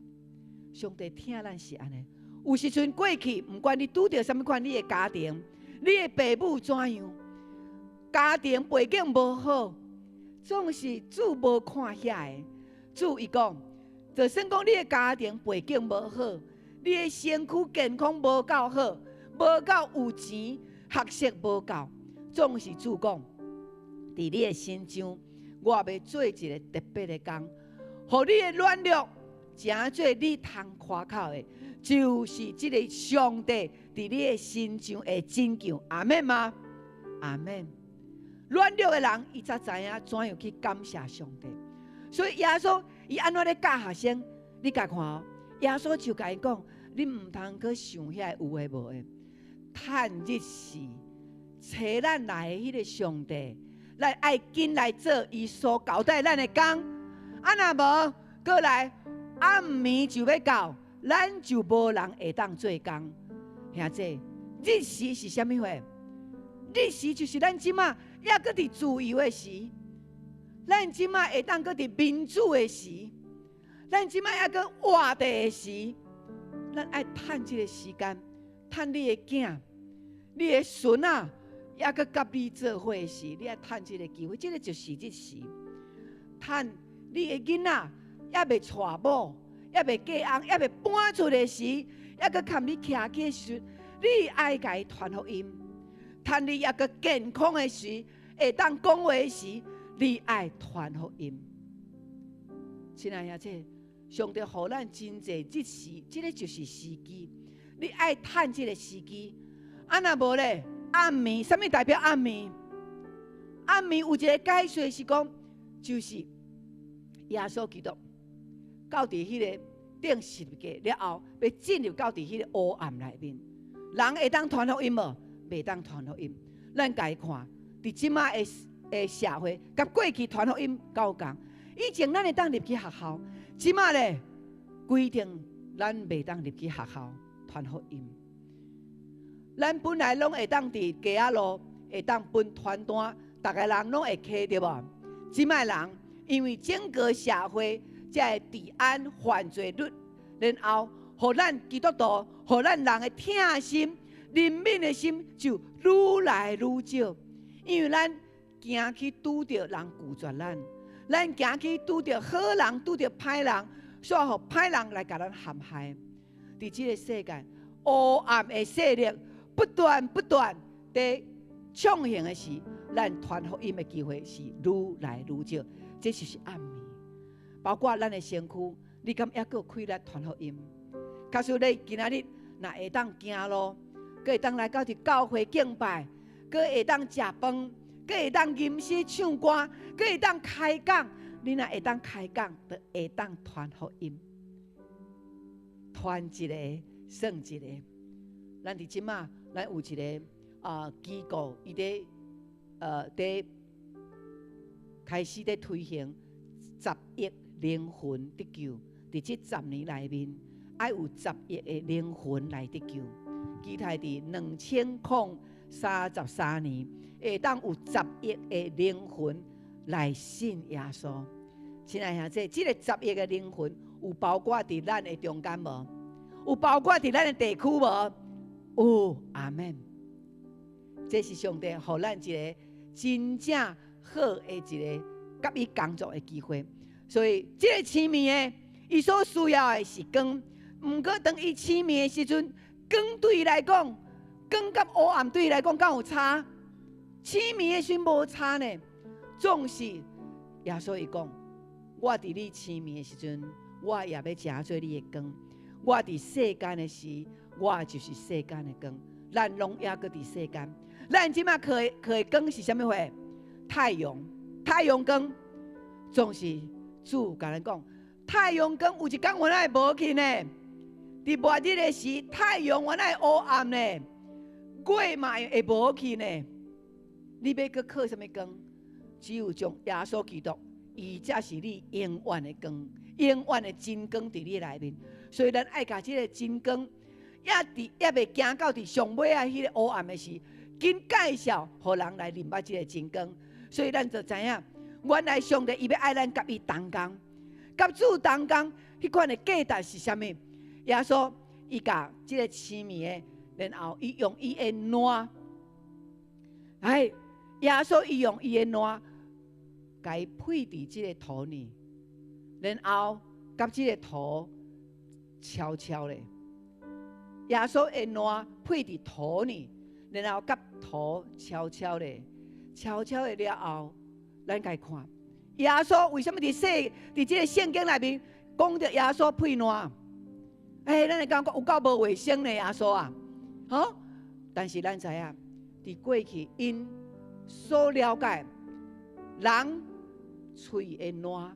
上帝疼咱是按呢。有時陣過去，毋管你拄著啥物款，你的家庭、你的爸母怎樣，家庭背景無好，總是主無看遐个。主伊講，就算講你的家庭背景無好，你的身軀健康無夠好，無夠有錢，學識無夠，總是主講，佇你的身上，我欲做一个特別的工，予你的軟弱，成做你通誇口的，就是這个上帝佇你的身上的拯救。阿們嗎？阿們。軟弱的人，伊才知影怎樣去感謝上帝。所以耶穌伊按怎咧教學生？你共看哦，耶穌就共伊講：你毋通去想遐个有的無的，趁日時揣咱來的彼个上帝，咱愛緊來做伊所交代咱的工。啊，若無過來暗暝就欲到，咱就無人會當做工。兄弟，日時是啥物貨？日時就是咱這馬猶閣佇自由的時，咱這馬會當閣佇民主的時，咱這馬猶閣活著的時，咱愛趁這个時間，趁你的囝、你的孫仔，猶閣佮你做伙時，你愛趁這个機會，這个就是日時。趁你的囡仔猶未娶某，猶未嫁翁，猶未搬出的時，猶閣含你徛起的時陣，你愛共伊傳福音。趁你猶閣健康的時，會當講話的時，你愛傳福音。親愛兄弟，上帝予咱真濟日時，這个就是時機。你愛趁這个時機，啊若無咧，暗暝，啥物代表暗暝？暗暝有一个解說是講，就是耶穌基督到佇彼个釘十字架了後，欲進入到佇彼个黑暗內面，人會當傳福音無？袂當傳福音。咱共伊看，佇這馬的的社會，佮過去傳福音夠仝。以前咱會當入去學校，這馬咧規定咱袂當入去學校傳福音。咱本來攏會當佇街仔路會當分傳單，逐个人攏會揢著無？這馬人因為整個社會這个治安犯罪率，然後予咱基督徒，予咱人的疼心、憐憫的心就愈來愈少，因為咱驚去拄著人拒絕咱，咱驚去拄著好人，拄著歹人，煞予歹人來共咱陷害。佇這个世界，黑暗的勢力不斷不斷佇暢行的時，咱傳福音的機會是愈來愈少。這就是暗暝，包括咱的身軀，你敢猶閣有氣力傳福音？假使你今仔日若會當行路，閣會當來到佇教會敬拜，閣會當食飯，閣會當吟詩唱歌，閣會當開講，你若會當開講，就會當傳福音。傳一个算一个。咱佇這馬，咱有一个機構，伊佇開始佇推行十億靈魂得救。佇這十年內面，愛有十億的靈魂來得救。期待佇2033年，會當有十億的靈魂來信耶穌。親愛兄弟，這个十億的靈魂有包括佇咱的中間無？有包括佇咱的地區無？有，阿們。這是上帝予咱一个真正好的一个佮伊工作的機會。所以，這个痴迷的，伊所需要的是光。毋過當伊痴迷的時陣，光對伊來講，光佮黑暗對伊來講，敢有差？痴迷的時無差呢。總是耶穌伊講：我佇你痴迷的時陣，我也欲成做你的光。我佇世間的時，我就是世間的光。咱攏猶閣佇世間，咱這馬靠的靠的光是啥物貨？太陽，太陽光，總是主共咱講，太陽光有一工原來會無去呢。佇末日的時，太陽原來會烏暗呢，月嘛會無去呢。你欲閣靠啥物光？只有將耶穌基督，伊才是你永遠的光，永遠的真光佇你內面。所以咱愛共這个真光，猶佇猶未行到佇上尾仔彼个烏暗的時，緊介紹予人來認捌這个真光。所以咱就知影，原來上帝伊欲愛咱佮伊同工，佮主同工，彼款的價值是啥物？耶穌伊共這个痴迷的，然後伊用伊的爛，哎，耶穌伊用伊的爛，共伊配佇這个土呢，然後佮這个土悄悄咧。耶穌的爛配佇土呢，然後佮土悄悄咧，悄悄的了後，咱共看，耶穌為啥物佇世佇這个聖經內面講著耶穌噴爛？哎，咱會感覺有夠無衛生呢，耶穌啊，吼！但是咱知影，佇過去𪜶所了解，人喙的爛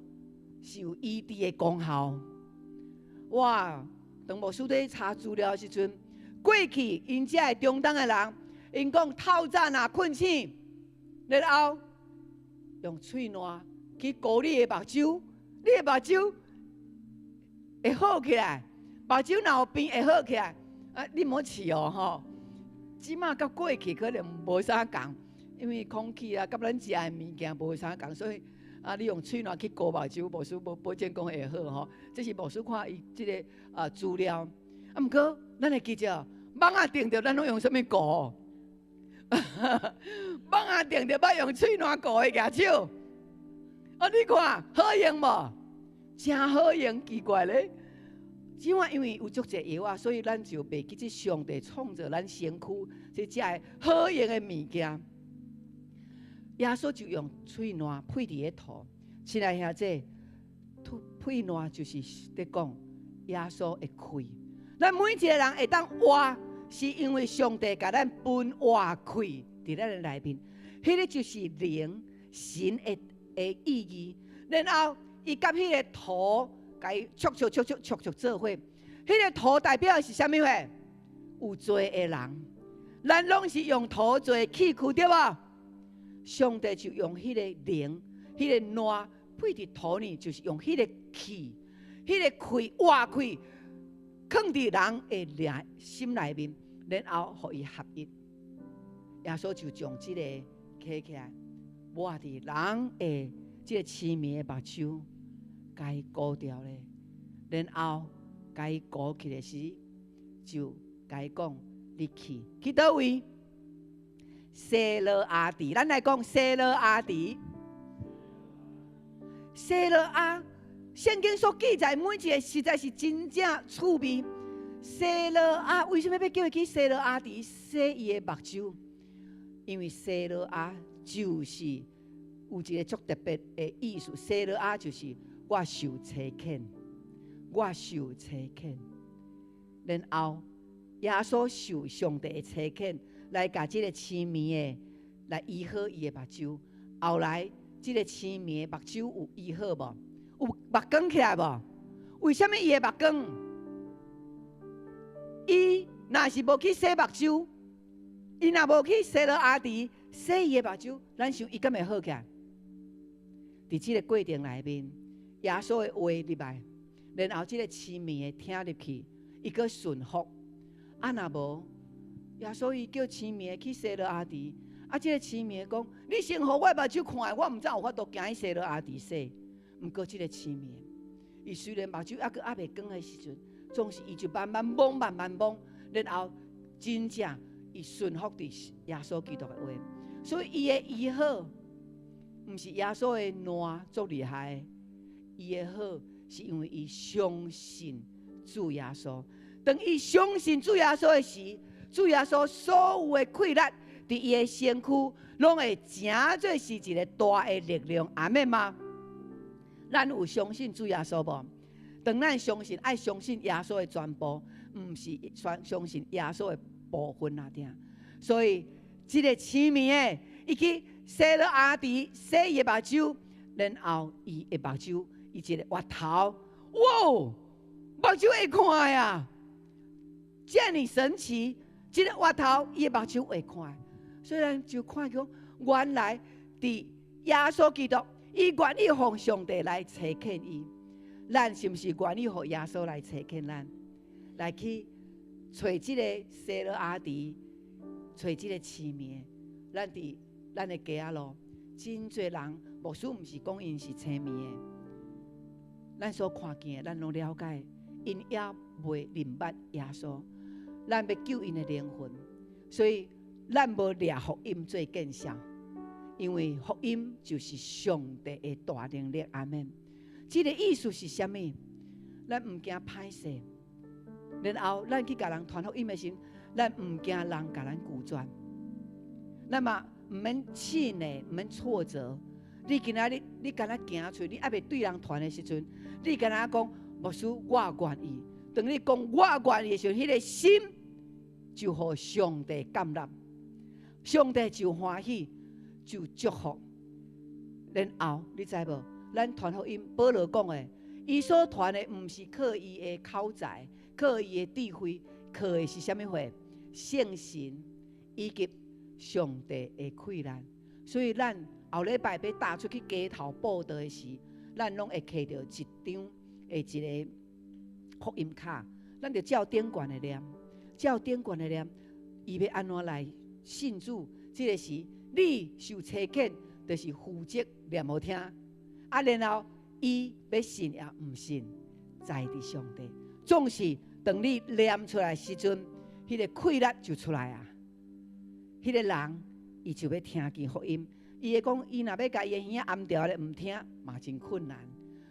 是有醫治的功效。哇！當牧師咧查資料的時陣，過去𪜶遮的中東的人，𪜶講透早若睏醒，然後用喙爛去糊你的目睭，你的目睭會好起來。目睭若有病會好起來。啊，你莫試哦吼。這馬佮過去可能無啥仝，因為空氣啊，佮咱食的物件無啥仝，所以啊，你用喙爛去糊目睭，牧師無保證講會好吼。這是牧師看伊這个資料。啊，毋過咱會記著，蠓仔叮著，咱攏用啥物糊？蠓仔叮著，捌用喙爛糊的舉手。啊，你看好用無？誠好用，奇怪咧。這馬因為有足濟藥啊，所以咱就袂記這上帝創造咱身軀這遮个好用的物件。耶穌就用喙爛配佇咧塗，親愛兄弟，配爛就是佇講耶穌的氣。咱每一個人會當活，是因為上帝共咱分活氣佇咱的內面，彼个就是靈神的意義。然後伊佮彼个塗，共伊戳戳戳戳戳戳做伙，彼个塗代表的是啥物貨？有罪的人，咱攏是用塗做器具，對無？上帝就用彼個靈、彼個爛配佇土裡，就是用彼個氣、彼個氣活氣，囥佇人的內心內面，然後予伊合一。耶穌就將這個起起來，抹佇人的這個痴迷的目睭，共伊糊掉咧，然後共伊糊起來時，就共伊講：你去，去佗位？西羅亞池，咱來講西羅亞池。西羅亞，聖經所記載每一個實在是真正趣味。西羅亞為啥物欲叫伊去西羅亞池洗伊的目睭？因為西羅亞就是有一個足特別的意思。西羅亞就是我受差遣，我受差遣，然後耶穌受上帝的差遣，來共這個痴迷的來醫好伊的目睭。後來這個痴迷的目睭有醫好無？有目光起來無？為啥物伊的目光？伊若是無去洗目睭，伊若無去西羅亞池洗伊的目睭，咱想伊敢會好起來？佇這個過程內面，耶穌的話入來，然後這個痴迷的聽入去，伊閣順服。啊，若無，耶穌伊叫痴迷的去西羅亞池，啊，這個痴迷的講：你先予我目睭看，我毋知有法度行去西羅亞池洗。毋過這個痴迷的，伊雖然目睭猶閣猶未光的時陣，總是伊就慢慢摸，慢慢摸，然後真正伊順服佇耶穌基督的話，所以伊的醫好，毋是耶穌的爛足厲害，伊的好是因為伊相信主耶穌。當伊相信主耶穌的時，主耶穌所有的氣力佇伊的身軀，攏會成做是一個大的力量。阿們嗎？咱有相信主耶穌無？當咱相信，愛相信耶穌的全部，毋是相相信耶穌的部分爾爾。所以，這個痴迷的，伊去西羅亞池洗伊的目睭，然後伊的目睭，伊一個越頭，哇！目睭會看啊！遮爾神奇，這個越頭伊的目睭會看。所以咱就看講，原來佇耶穌基督，伊願意予上帝來差遣伊。咱是毋是願意予耶穌來差遣咱，來去揣這個西羅亞池，揣這個痴迷？咱佇咱的街仔路，真濟人，牧師毋是講𪜶是痴迷的，咱所看見的，咱攏了解，𪜶猶未認捌耶穌，咱欲救𪜶的靈魂，所以咱無掠福音做見笑，因為福音就是上帝的大能力。阿們。這個意思是啥物？咱毋驚歹勢，然後咱去共人傳福音的時，咱毋驚人共咱拒絕，咱嘛毋免氣餒，毋免挫折。你今仔日你敢若行出，你猶未對人傳的時陣，你敢若講牧師，我願意。當你講我願意的時陣，彼個心就予上帝感納，上帝就歡喜，就祝福。然後你知無？咱傳福音，保羅講的，伊所傳的毋是靠伊的口才，靠伊的智慧，靠的是啥物貨？聖神以及上帝的氣力。所以咱後禮拜欲踏出去街頭佈道的時，咱攏會提著一張的一個福音卡，咱就照頂懸的念，照頂懸的念，伊欲按怎來信主？這個時你受差遣，就是負責念予聽。啊，然後伊欲信抑毋信，在佇上帝。總是當你念出來時陣，彼個氣力就出來啊。彼個人伊就欲聽見福音。伊會講，伊若欲共伊的耳仔掩牢咧，毋聽嘛真困難。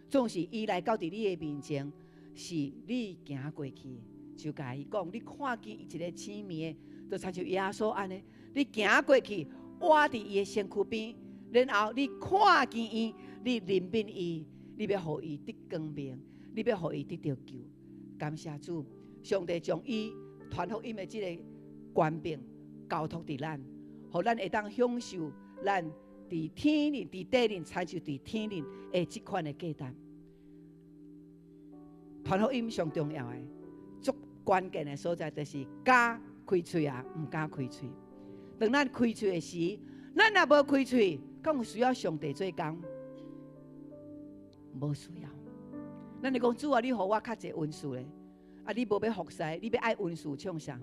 總是伊來到佇你的面前，是你行過去就共伊講，你看見伊一個痴迷的，就親像耶穌按呢，你行過去，倚佇伊的身軀邊，然後你看見伊，你憐憫伊，你欲予伊得光明，你欲予伊得著救。感謝主，上帝將伊傳福音的這個權柄交託佇咱，予咱會當享受咱佇天裡、佇地裡，親像佇天裡的這款的價值。傳福音上重要的、足關鍵的所在，就是敢開喙啊，毋敢開喙。當咱開喙的時，咱若無開喙，敢有需要上帝做工？無需要。咱會講主啊，你予我較濟恩賜咧，啊，你無欲服侍，你欲愛恩賜創啥？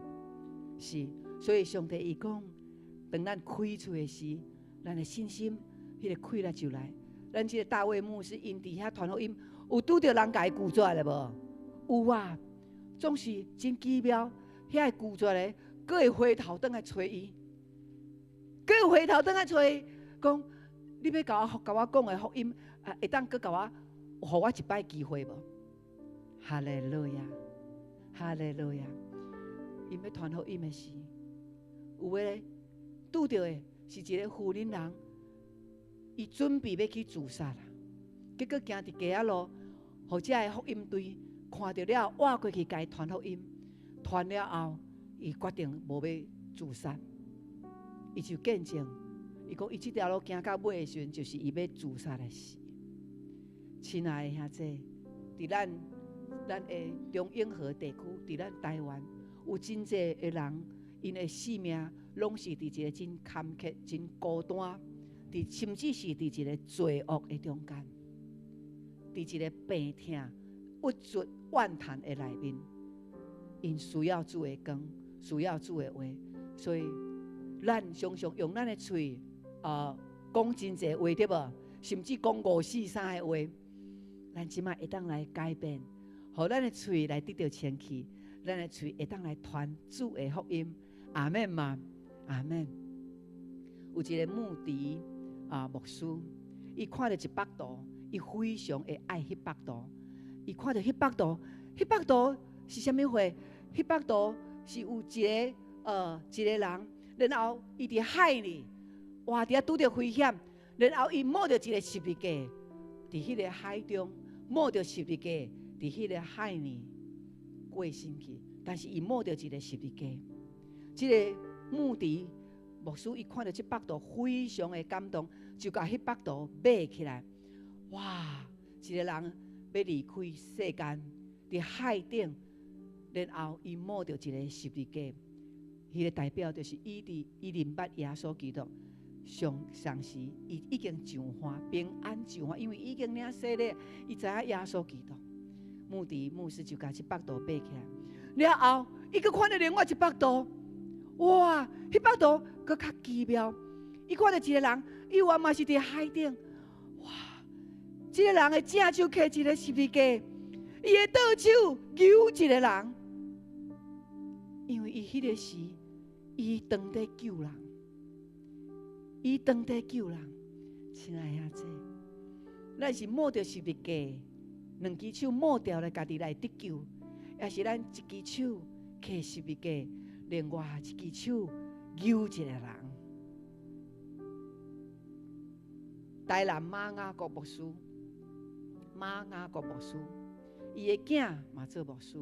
是，所以上帝伊講，當咱開喙的時，咱的信心，彼個氣力就來。咱這個大衛牧師，𪜶佇遐傳福音，有拄著人共伊拒絕的無？有啊，總是真奇妙，遐個拒絕的，閣會回頭轉來揣伊，閣會回頭轉來揣伊，講你欲共我講的福音，啊，會當閣共我，予我一擺機會無？哈利路亞，哈利路亞！𪜶欲傳福音的時，有的拄著的是一個婦人人，伊準備欲去自殺啦，結果行佇街仔路，予遮个福音隊看著了，倚過去共伊傳福音，傳了後，伊決定無欲自殺，伊就見證，伊講伊這條路行到尾的時陣，就是伊欲自殺的時。親愛的兄弟，佇咱的中永和地區，佇咱台灣，有真濟的人，𪜶的性命攏是佇一個真坎坷、真孤單，甚至是佇一個罪惡的中間，佇一個病痛、鬱卒、怨嘆的內面，𪜶需要主的光，需要主的話，所以咱常常用咱的喙，講真濟話對無？甚至講五四三的話，咱這擺會當來改變，予咱的喙來得著清氣，咱的喙會當來傳主的福音。阿們嗎？阿們。有一個穆迪啊牧師，伊看著一幅圖，伊非常會愛彼幅圖。伊看著彼幅圖，彼幅圖是啥物貨？彼幅圖是有一個人，然後伊佇海裡，哇！佇遐拄著危險，然後伊摸著一個十字架，佇彼個海中摸著十字架，佇彼個海裡過身去。但是伊摸著一個十字架，這個穆迪牧師伊看著這幅圖，非常的感動，就共彼幅圖買起來。哇！一個人欲離開世間，佇海頂，然後伊摸著一個十字架，彼個代表就是伊佇伊認捌耶穌基督。上上時，伊已經上岸，平安上岸，因為已經領洗禮，伊知影耶穌基督。穆迪牧師就共這幅圖買起來，了後，伊閣看著另外一幅圖，哇！彼幅圖閣較奇妙。伊看著一個人，伊原嘛是佇海頂，哇！這個人的正手提一個十字架，伊的倒手搝一個人，因為伊彼個時，伊當佇救人。伊當佇救人，親愛兄弟，咱是摸著十字架，兩支手摸牢來家己來得救，抑是咱一支手提十字架，另外一支手搝一個人。台南馬雅各牧師，馬雅各牧師，伊的囝嘛做牧師。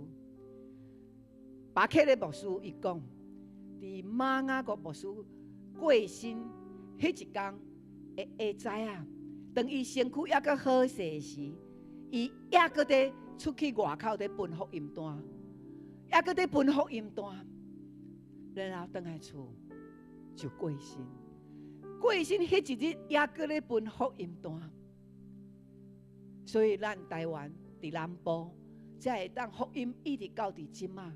巴克的牧師伊講，佇馬雅各牧師過身彼一工會知影，當伊身軀猶閣好勢時，伊猶閣佇出去外口佇分福音單，猶閣佇分福音單，然後轉來厝就過身。過身彼一日，猶閣咧分福音單。所以咱台灣佇南部，才會當福音一直到佇這馬，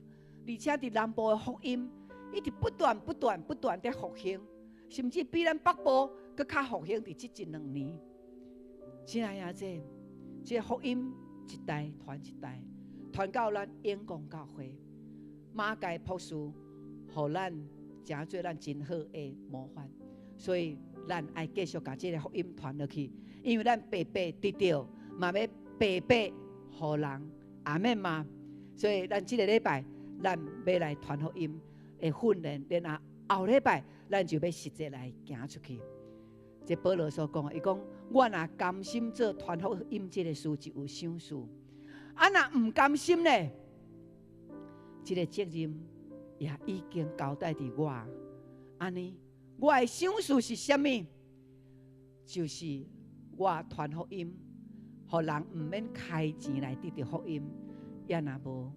而且佇南部的福音一直不斷、不斷、不斷佇復興。甚至比咱北部閣較復興，佇這一兩年。親愛兄弟，這個福音一代傳一代，傳到咱永光教會，馬偕博士，予咱成做咱真好的模範。所以咱愛繼續共這个福音傳落去，因為咱白白得著，嘛欲白白予人，阿們嗎？所以咱這个禮拜，咱欲來傳福音的訓練，然後後禮拜咱就欲實際來行出去。這保羅所講的，伊講我若甘心做傳福音這个事，就有賞賜；啊，若毋甘心呢，這个責任也已經交代佇我。按呢，我的賞賜是啥物？就是我傳福音，予人毋免開錢來得著福音，也若無，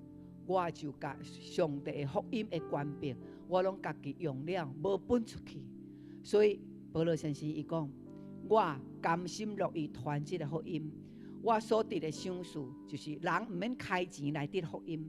我就共上帝的福音的權柄，我攏家己用了，無分出去。所以保羅先生伊講，我甘心樂意傳這個福音。我所得的賞賜，就是人毋免開錢來得福音，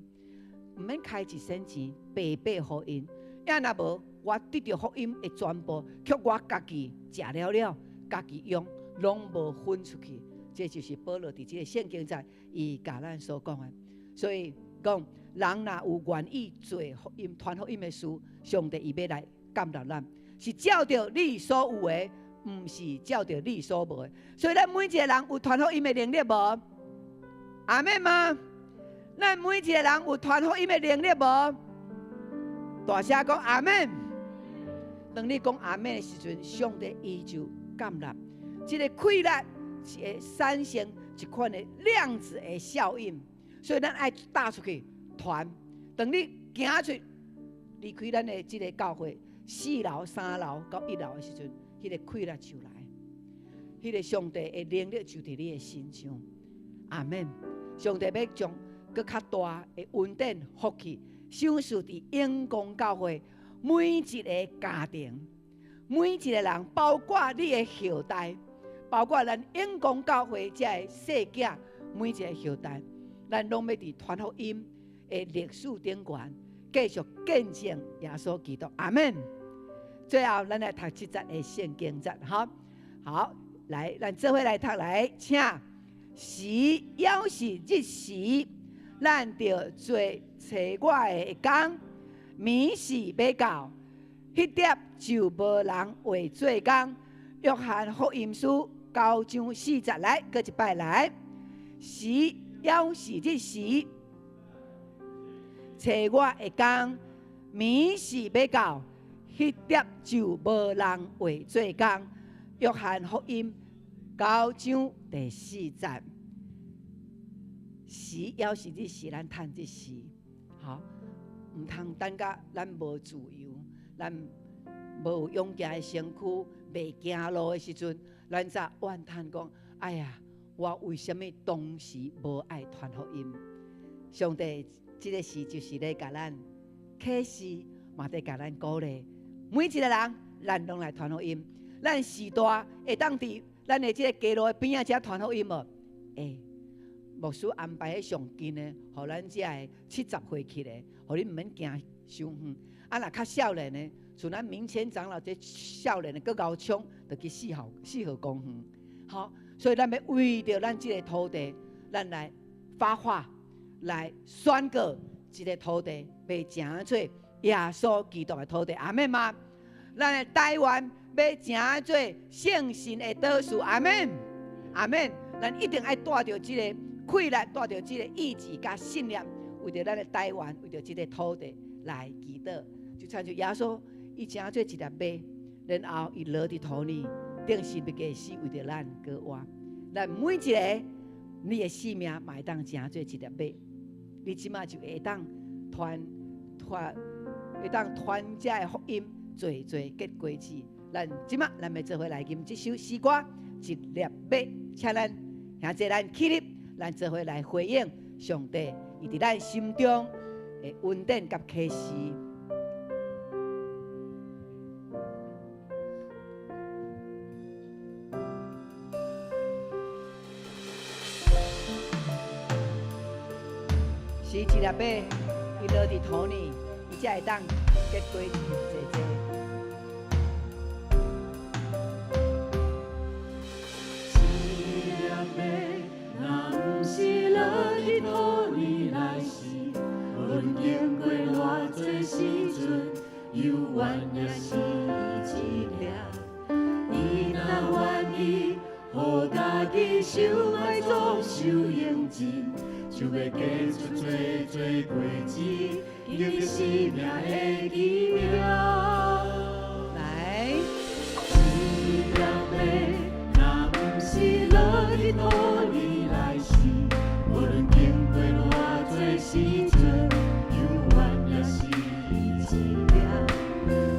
毋免開一仙錢白白予𪜶。啊若無，我得著福音的全部，卻我家己食了了，家己用，攏無分出去。這就是保羅佇這个聖經節，伊共咱所講的。所以講，人若有願意做福音、傳福音的事，上帝伊欲來建立咱，是照著你所有的，毋是照著你所無的。所以咱每一个人有傳福音的能力無？阿們嗎？咱每一個人有傳福音的能力無？大聲講阿們。當你講阿們的時陣，上帝伊就建立。這个氣力是會產生一款的量子的效應，所以咱愛踏出去傳。當你行出離開咱的這个教會四樓、三樓到一樓的時陣，彼个氣力就來，彼个上帝的能力就佇你的身上。阿們。上帝欲將閣較大的恩典福氣，賞賜佇永光教會每一个家庭，每一个人，包括你的後代，包括咱永光教會這个細囝，每一个後代，咱攏欲佇傳福音的歷史頂懸，繼續見證耶穌基督。阿們。最後，咱來讀這節的聖經節，好，好，來，咱做伙來讀來，請。時猶是日時，咱著做揣我的工；暝時欲到，彼粒就無人會做工。約翰福音書九章四節，來，閣一擺來。時猶是日時，揣我的工；暝時欲到，彼粒就無人會做工。約翰福音九章第四節，時猶是日時，咱趁這時，吼，毋通等甲咱無自由，咱無勇健的身軀，袂行路的時陣，咱才怨嘆講：哎呀，我為啥物當時無愛傳福音？上帝這个時就是咧共咱啟示，嘛佇共咱鼓勵。每一个人，咱攏來傳福音。咱時代會當佇咱的這个街路的邊仔遮傳福音無？會，牧師安排彼上近的，予咱遮的70歲起的，予恁毋免行傷遠。啊，若較少年的，像咱明谦長老這少年的，閣𠢕衝，就去四號公園。好，所以咱欲為著咱這个土地，咱來發話，來宣告這个土地欲成做耶穌基督的土地，阿們嗎？咱的台灣欲成做聖神的島嶼，阿們，阿們，咱一定愛帶著這个氣力，帶著這個意志佮信念，為著咱的台灣，為著這个土地來祈禱。就親像耶穌，伊成做一粒麥，然後伊落佇土裡，釘十字架死，為著咱閣活。咱每一个你的生命嘛會當成做一粒麥，你這馬就會當傳傳，會當傳這个福音，濟濟結果子。咱這馬，咱欲做伙來吟這首詩歌，一粒麥，請咱兄弟咱起立，咱做伙來回應上帝，伊佇咱心中的恩典佮啟示。是一粒麥，伊落佇土裡，伊才會當結果子濟濟。一粒麥，若毋是落佇土裡內死，無論經過偌濟時陣，猶原也是一粒。伊若願意，予家己受埋葬、受用盡，就欲結出濟濟果子，經歷生命的奇妙。來，一粒麥，若毋是落佇土裡內死，無論經過偌濟時陣，猶原也是一粒。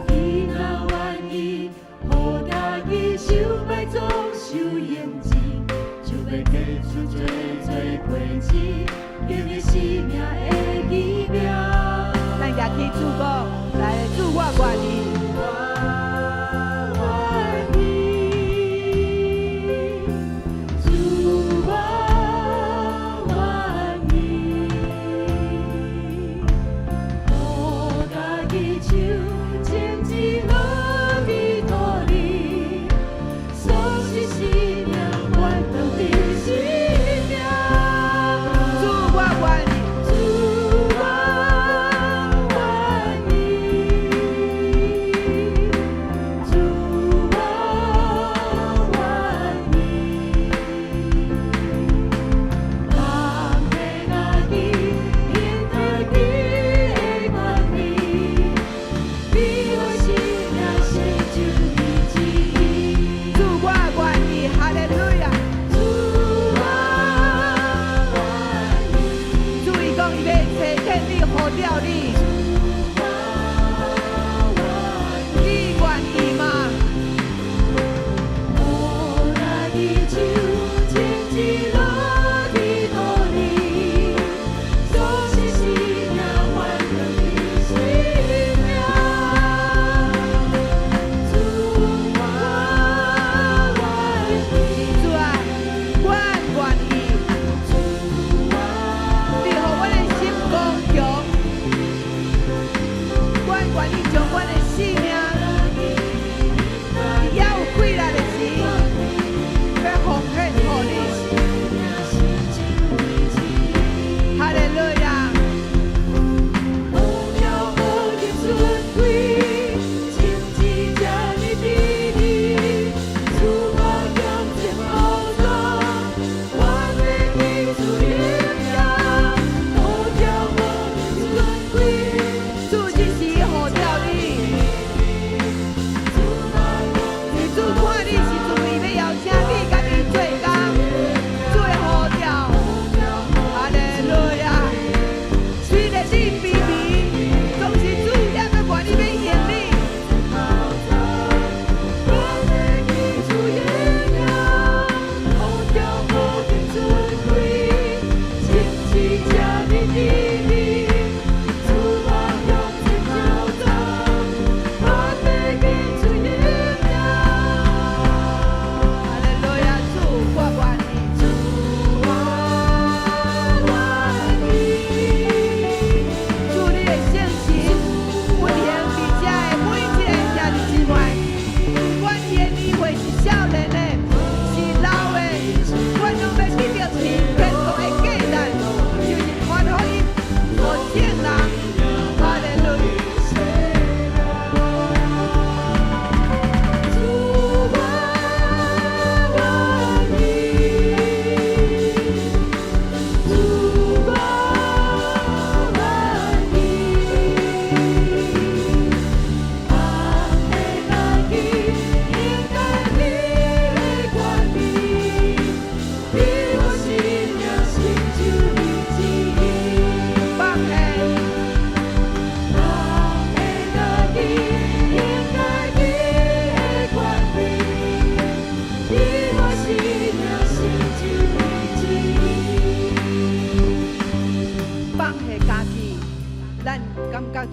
伊若願意，予家己受埋葬、受用盡，就欲結出濟濟果子，經歷生命的奇妙。咱舉起主講，來，主我願意。我願意。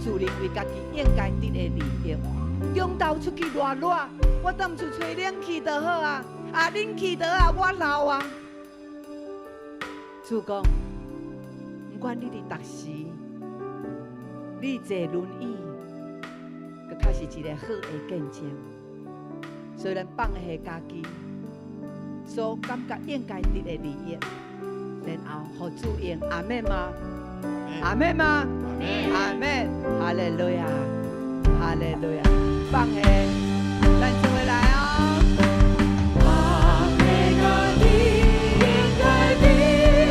自認為家己應該得的利益。中晝出去熱熱，我踮厝吹冷氣就好啊，啊冷氣就好啊，我老啊。主講，毋管你佇逐時，你坐輪椅，閣較是一個好的見證。所以咱放下家己所感覺應該得的利益，然後予主用。阿們嗎？阿們嗎？阿們。哈利路亞，哈利路亞。放下，咱做伙來哦。放下家己應該得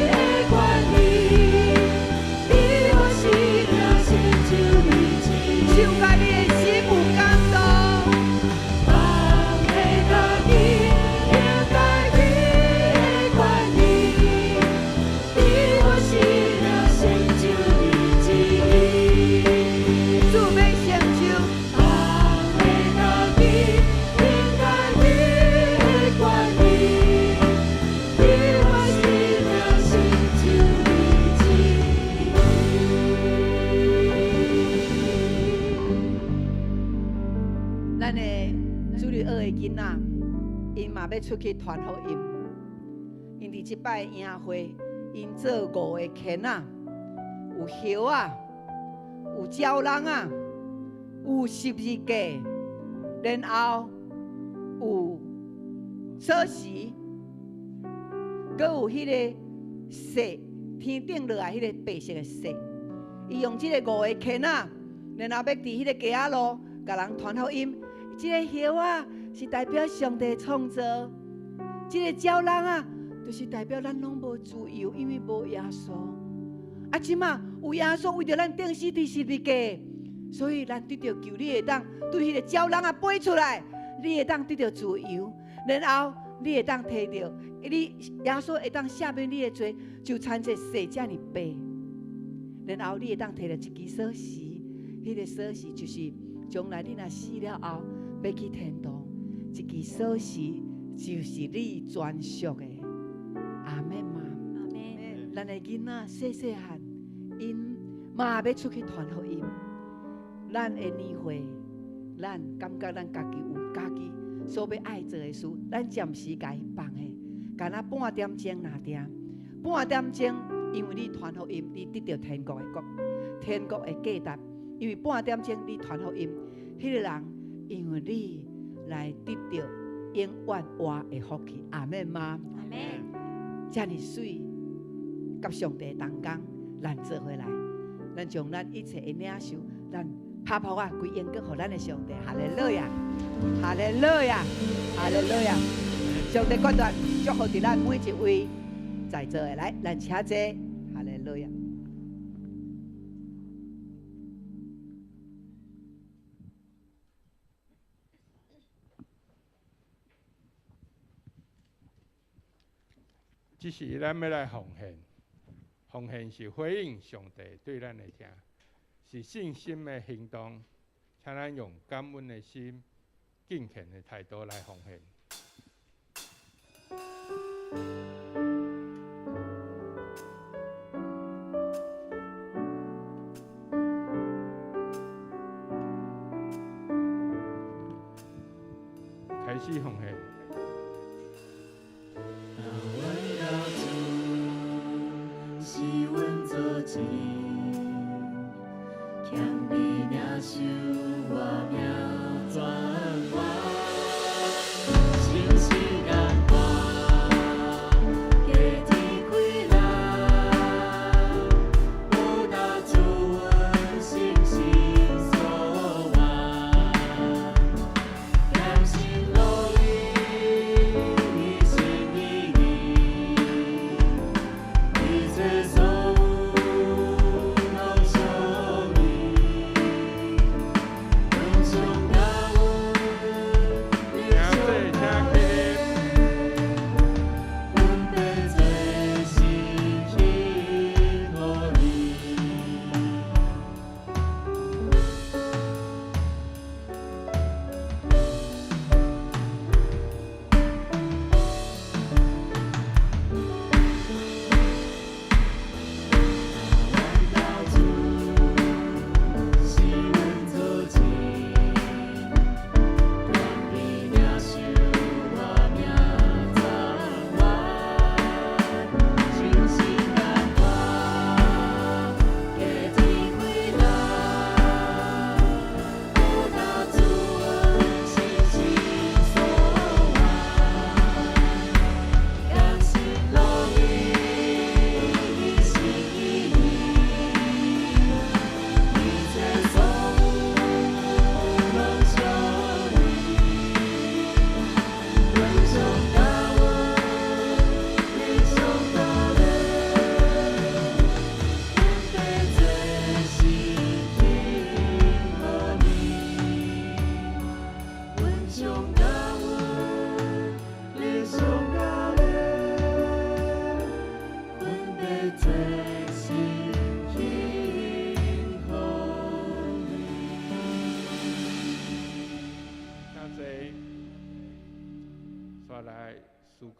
的權利，你我生命成就你旨意。唱甲你的心有感動。放下家己應該得的權利，你我生命成就你旨意。主欲成就。放下家己應該得的權利，你我生命成就你旨意。咱的主日學的囡仔，𪜶嘛欲出去傳福音。𪜶佇這擺營會，𪜶做五个鉗仔，有葉仔，有鳥籠仔，有十字架，然後有鎖匙，閣有彼個雪，天頂落來彼個白色的雪。伊用這个五个鉗仔，然後欲佇彼個街仔路，共人傳福音。這个葉仔是代表上帝創造，這个鳥籠仔就是代表咱攏無自由，因為無耶穌。啊，這馬有耶穌為著咱釘死佇十字架，所以咱得著救，你會當對彼个鳥籠仔飛出來，你會當得著自由，然後你會當提著，你耶穌會當赦免你的罪，就親像雪遮爾白。然後你會當提著一支鎖匙，彼个鎖匙就是將來你若死了後欲去天堂，一支鎖匙就是你專屬的。阿們嗎？阿們。咱的囡仔細細漢，𪜶嘛欲出去傳福音。咱的年歲，咱感覺咱家己有家己所欲愛做的事，咱暫時共伊放下，干焦半點鐘爾爾，半點鐘，因為你傳福音，你得著天國的國，天國的價值。因為半點鐘你傳福音，彼個人因為你來得著永遠活的福氣。阿們嗎？阿們。遮爾媠，佮上帝同工，咱做伙來，咱將咱一切的領受，咱拍噗仔歸榮閣予咱的上帝。哈利路亞，哈利路亞，哈利路亞！上帝國權祝福佇咱每一位在座的，來，咱請坐。哈利路亞。這時咱欲來奉獻，奉獻是回應上帝對咱的疼，是信心的行動，請咱用感恩的心、敬虔的態度來奉獻。開始奉獻。是阮做主，謙卑領受我命轉換，誠實眼看，家天開來，報答主阮誠實所願，甘心樂意。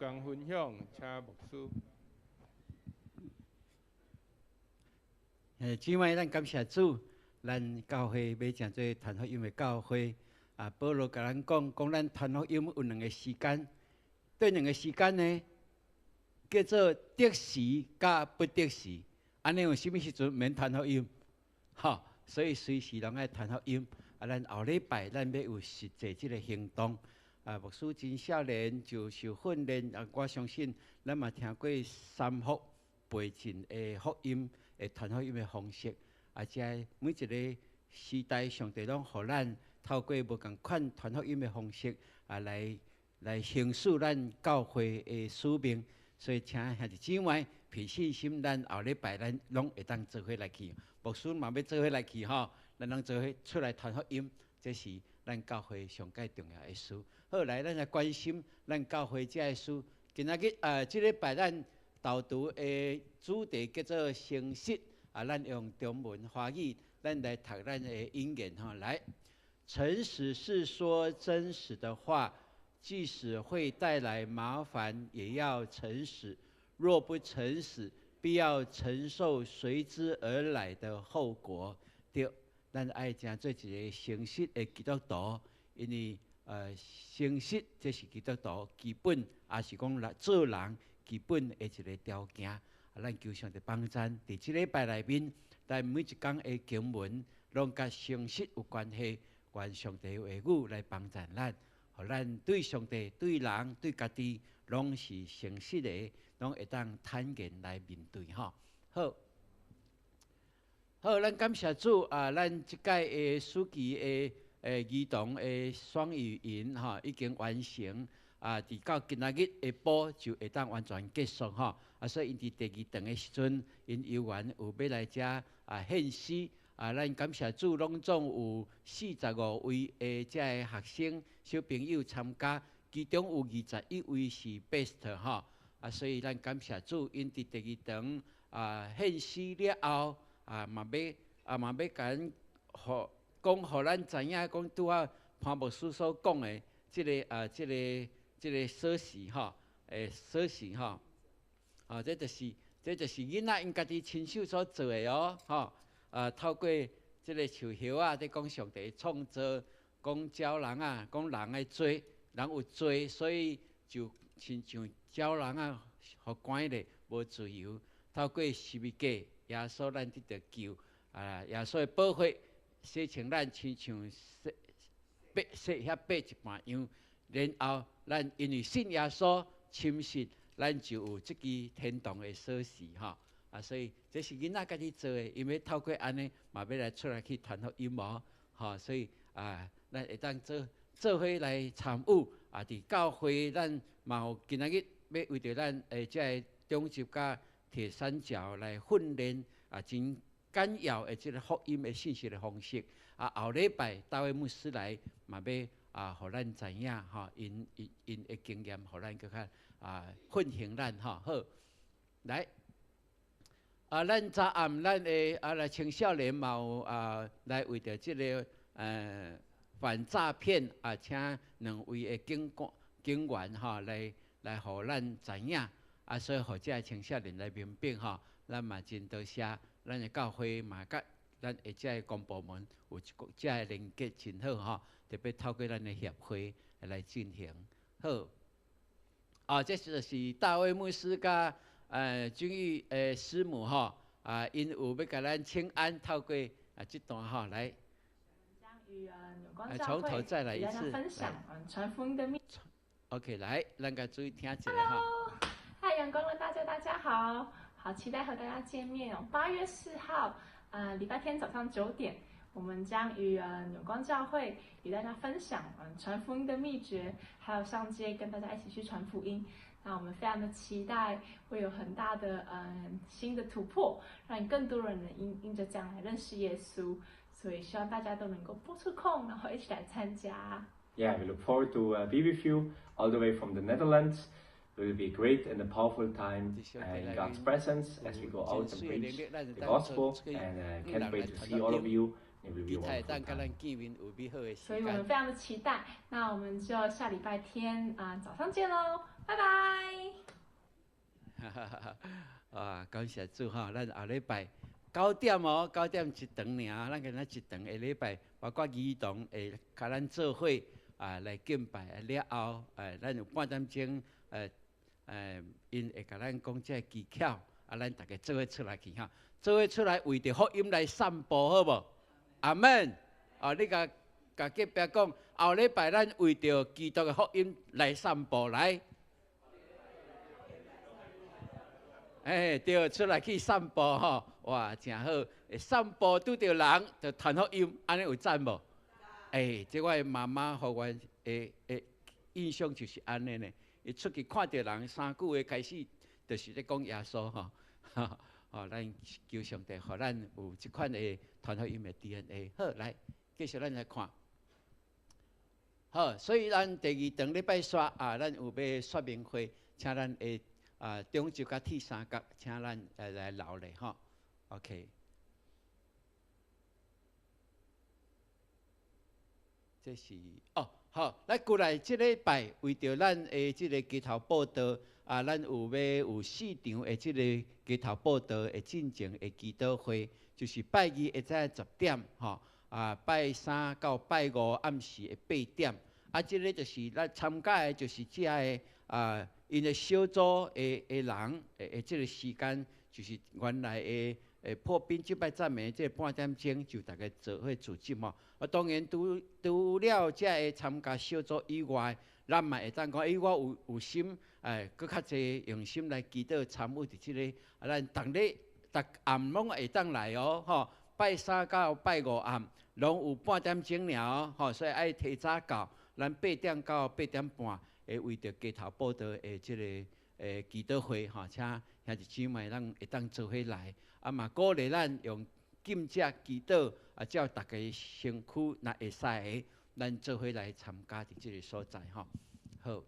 工分享，请牧师。姊妹，咱感谢主，咱教会欲成做传福音的教会。啊，保罗共咱讲，讲咱传福音有两个时间，佗两个时间呢，叫做得时佮不得时。按呢有啥物时阵免传福音？吼，所以随时拢爱传福音。啊，咱后礼拜咱欲有实际这个行动。啊，牧师真少年就受训练，啊，我相信咱嘛听过三福背进的福音，的传福音的方式。啊，遮每一个时代，上帝拢予咱透过无仝款传福音的方式，啊，来行使咱教会的使命。所以，请兄弟姊妹凭信心，咱后礼拜咱拢会当做伙来去。牧师嘛欲做伙来去吼，咱拢做伙出来传福音，这是咱教会上盖重要的事。好，来，咱来关心咱教会遮的事。今仔日啊，这礼拜咱导读的主题叫做诚实啊，咱用中文、华语，咱来读咱的引言吼。来，诚实是说真实的话，即使会带来麻烦，也要诚实。若不诚实，必要承受随之而来的后果。对，咱爱成做一个诚实的基督徒，因为诚实这是基督徒基本，也是讲来做人基本的一个条件。啊，咱求上帝帮赞，伫这礼拜内面，咱每一工的经文拢佮诚实有关系。愿上帝话语来帮赞咱，予咱对上帝、对人、对家己，拢是诚实的，拢会当坦然来面对吼。好，好，咱感谢主啊！咱这届的暑期的儿童的双语营吼已经完成啊，伫到今仔日下晡就会当完全结束吼。啊，所以𪜶伫第二顿的时阵，𪜶幼儿园有欲来遮啊献诗啊，咱感谢主，拢总有45位的遮个学生小朋友参加，其中有21位是 best 吼。啊，所以咱感谢主，𪜶伫第二顿啊献诗了后啊，嘛欲共咱予讲，予咱知影讲拄仔潘牧师所讲的这个锁匙吼，锁匙吼，啊，这就是囡仔𪜶家己亲手所做的哦，吼，啊，透过这个树叶仔，咧讲上帝创造，讲鸟人啊，讲人的罪，人有罪，所以就亲像鸟人仔，予关咧，无自由。透过十字架，耶稣咱得著救，啊，耶稣的宝血洗清咱，亲像洗白洗遐白一般样。然后咱因为信耶稣，深信咱就有这支天堂的锁匙吼。啊，所以这是囡仔家己做的，𪜶欲透过按呢，嘛欲来出来去传福音哦，吼，所以啊，咱会当做做伙来参与，啊，伫教会咱嘛有今仔日欲为著咱的这个中集佮铁三角来训练啊，真简要的这个福音的信息的方式。啊，后礼拜大卫牧师来嘛欲啊，予咱知影吼，𪜶的经验，予咱阁较啊奋兴咱吼。好，来。啊，咱昨暗咱的啊来青少年嘛有啊来为著这个反诈骗啊，请两位的警官警员吼来予咱知影，啊，所以予这个青少年来明白吼，咱嘛真多谢咱的教会嘛佮咱的这个公部门有一个这个连结真好吼，特别透过咱的协会来进行。好，啊，这就是大卫牧师佮君玉师母吼，啊，𪜶有欲共咱请安，透过啊这段吼来。从头再来一次。分享传福音的秘。 OK，来，咱共注意听一下哈。嗨，阳光的大家，大家好，好期待和大家见面哦。8月4号，礼拜天早上9点，我们将与永光教会与大家分享传福音的秘诀，还有上街跟大家一起去传福音。那我们非常的期待，会有很大的新的突破，让更多人能因着这样来认识耶稣。所以希望大家都能够拨出空，然后一起来参加。 Yeah, we look forward to be with you all the way from the Netherlands. It will be a great and a powerful time in God's presence as we go out and preach the gospel, and can't wait to see all of you. It will be a wonderful time. 所以我们非常的期待。那我们就下礼拜天啊早上见喽，拜拜。啊，感謝主吼，咱後禮拜九點哦，9點一堂爾，咱今仔一堂下禮拜，包括兒童會共咱做伙啊來敬拜了後，咱有半點鐘，𪜶會共咱講這个技巧，啊，咱逐家做伙出來去吼，做伙出來為著福音來散步，好無？阿門。哦，你共共隔壁講，後禮拜咱為著基督的福音來散步來。欸，對，出來去散步吼，哇，誠好！散步拄著人就傳福音，按呢有讚無？欸，這我的媽媽予我的印象就是按呢呢。伊出去看著人，三句話開始就是咧講耶穌吼。吼，咱求上帝，予咱有這款的傳福音的 DNA。好，來繼續咱來看。好，所以咱第二堂禮拜煞啊，咱有欲說明會，請咱的啊中晝佮鐵三角，請咱來留咧吼。OK，這是哦，好，來過來這禮拜為著咱的這个街頭報道啊，咱有欲有四場的這个街頭報道的進前的祈禱會，就是拜二下早10點吼，啊拜三到拜五暗時的8點，啊，這个就是咱參加的，就是遮个啊，𪜶的小組的的人的這个時間，就是原來的破冰這擺讚美這个半點鐘就逐家做伙組織吼。啊，當然除除了遮个參加小組以外，咱嘛會當講，欸，我有有心，欸，閣較濟用心來祈禱參與佇這个，啊，咱逐日逐暗攏會當來哦，吼，拜三到拜五暗攏有半點鐘爾哦，吼，所以愛提早到，咱8點到8點半會為著街頭報道的這个祈禱會，吼，請兄弟姊妹咱會當做伙來，啊嘛鼓勵咱用禁食祈禱，啊，照逐家身軀若會使的，咱做伙來參加佇這个所在，吼。好，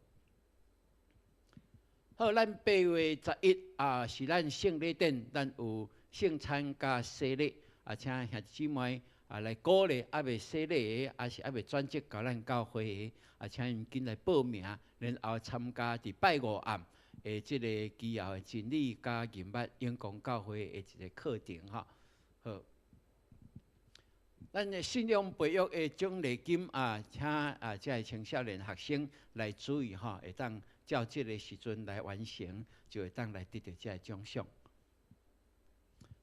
好，咱8月11啊，是咱聖禮典，咱有聖餐佮洗禮，啊，請兄弟姊妹啊來鼓勵猶未洗禮的，抑是猶未轉職到咱教會的，啊，請𪜶緊來報名，然後參加佇拜五暗的這个基要的真理佮認捌永光教會的一个課程，吼。好，咱的信仰培育的獎勵金啊，請啊這个青少年學生來注意吼，會當照這个時陣來完成，就會當來得著這个獎賞。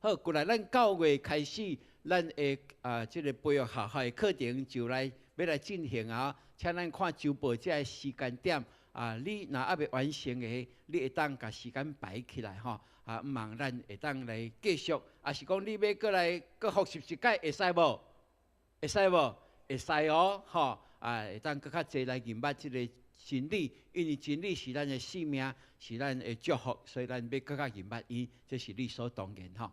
好，過來咱9月開始，咱的啊這个培育學校的課程就來欲來進行啊，請咱看週報這个時間點啊，你若猶未完成的，你會當共時間排起來吼。啊，毋茫咱會當來繼續，抑是講你欲閣來閣複習一擺會使無？會使無？會使哦，吼！啊，會當閣較濟來認捌這个真理，因為真理是咱的生命，是咱的祝福，所以咱欲閣較認捌伊，這是理所當然吼。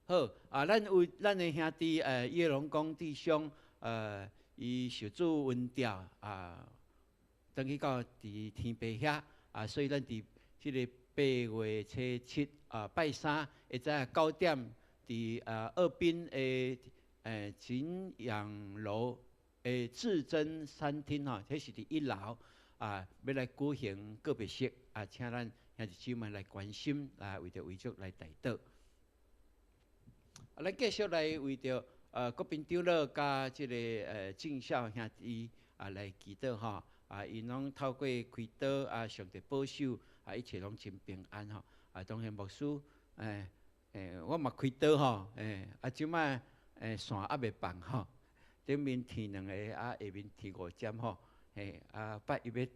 好，啊，咱有咱的兄弟，葉龍公弟兄，伊受主恩召啊，轉去到佇天父遐，啊，所以咱佇這个8月初7啊，拜三下早9點，佇二濱的景仰樓的至臻餐廳吼，彼是佇一樓啊，欲來舉行告別式啊，請咱兄弟姊妹來關心啊，為著遺囑來代禱。啊，咱繼續來為著國賓長老佮這个進孝兄弟啊來祈禱吼，啊，𪜶攏透過開刀啊，上帝保守。啊，一切攏真平安吼！啊，當然牧師，欸欸，我嘛開刀吼，欸，啊，這擺線猶未放吼，頂面提兩個，啊，下面提五針吼，嘿，啊，拜一欲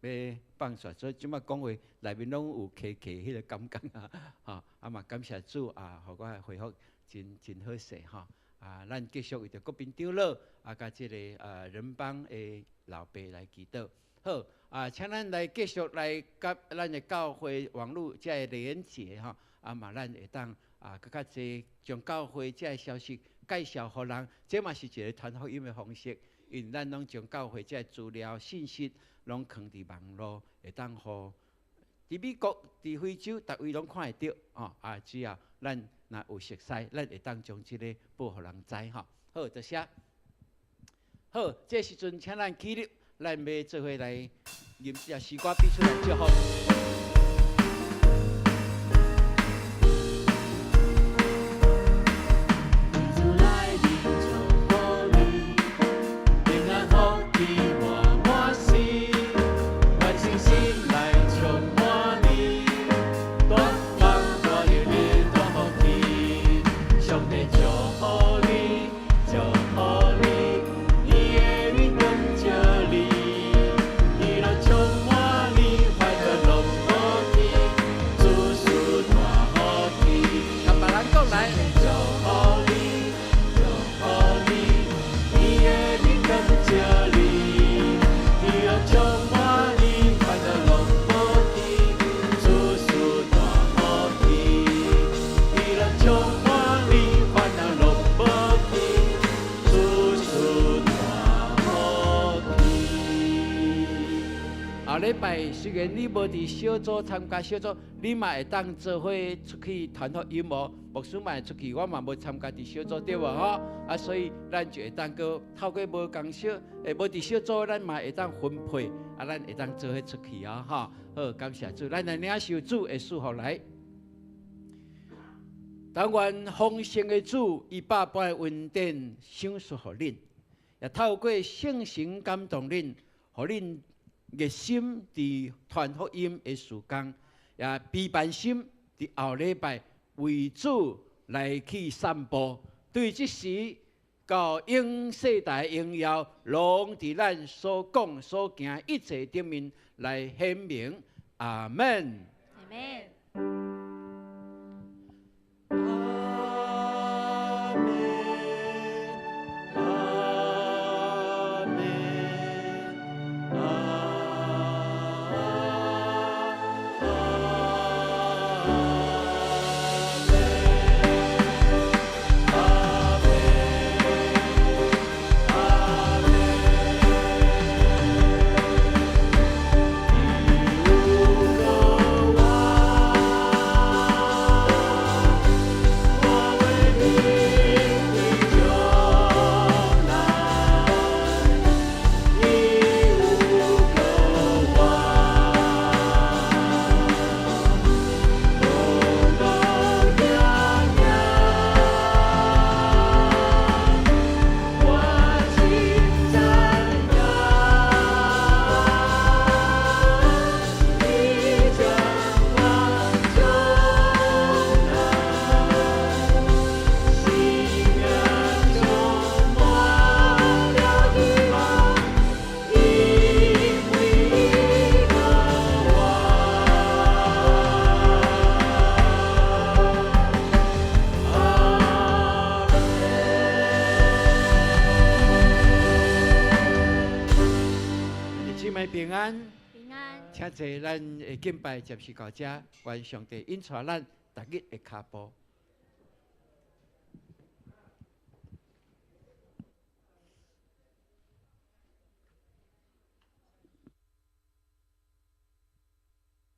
欲放線，所以這擺講話內面攏有卡卡彼个感覺啊，吼，啊嘛感謝主啊，予我恢復真真好勢吼，啊，咱繼續為著國賓長老啊，佮這个仁邦的老爸來祈禱。好啊，請咱來繼續來佮咱的教會網路這个連結吼，啊嘛，咱會當啊，閣較濟將教會這个消息介紹予人，這嘛是一个傳福音的方式，因為咱攏將教會這个資料信息攏囥佇網路，會當予佇美國、佇非洲，逐位攏看會著吼。啊，只要咱若有熟似，咱會當將這个報予人知吼。好，多謝。好，這時陣請咱起立。咱欲做伙來吟這詩歌，彼此來祝福。禮拜雖然你無佇小組參加小組，你嘛會當做伙出去傳福音無？牧師嘛會出去，我嘛無參加佇小組對無吼？啊，所以咱就會當閣透過無仝小，無佇小組，咱嘛會當分配，啊，咱會當做伙出去啊，吼！好，感謝主，咱來領受主的祝福來。但願豐盛的主以百般的恩典賞賜予恁，也透過聖神感動恁，予恁熱心佇傳福音的事工，也悲憫心佇後禮拜為主來去散步。對這時到永世代榮耀，攏佇咱所講所行一切頂面來顯明。阿門。阿門。平安，平安。請坐，咱的敬拜暫時到這，願上帝引帶咱逐日的跤步。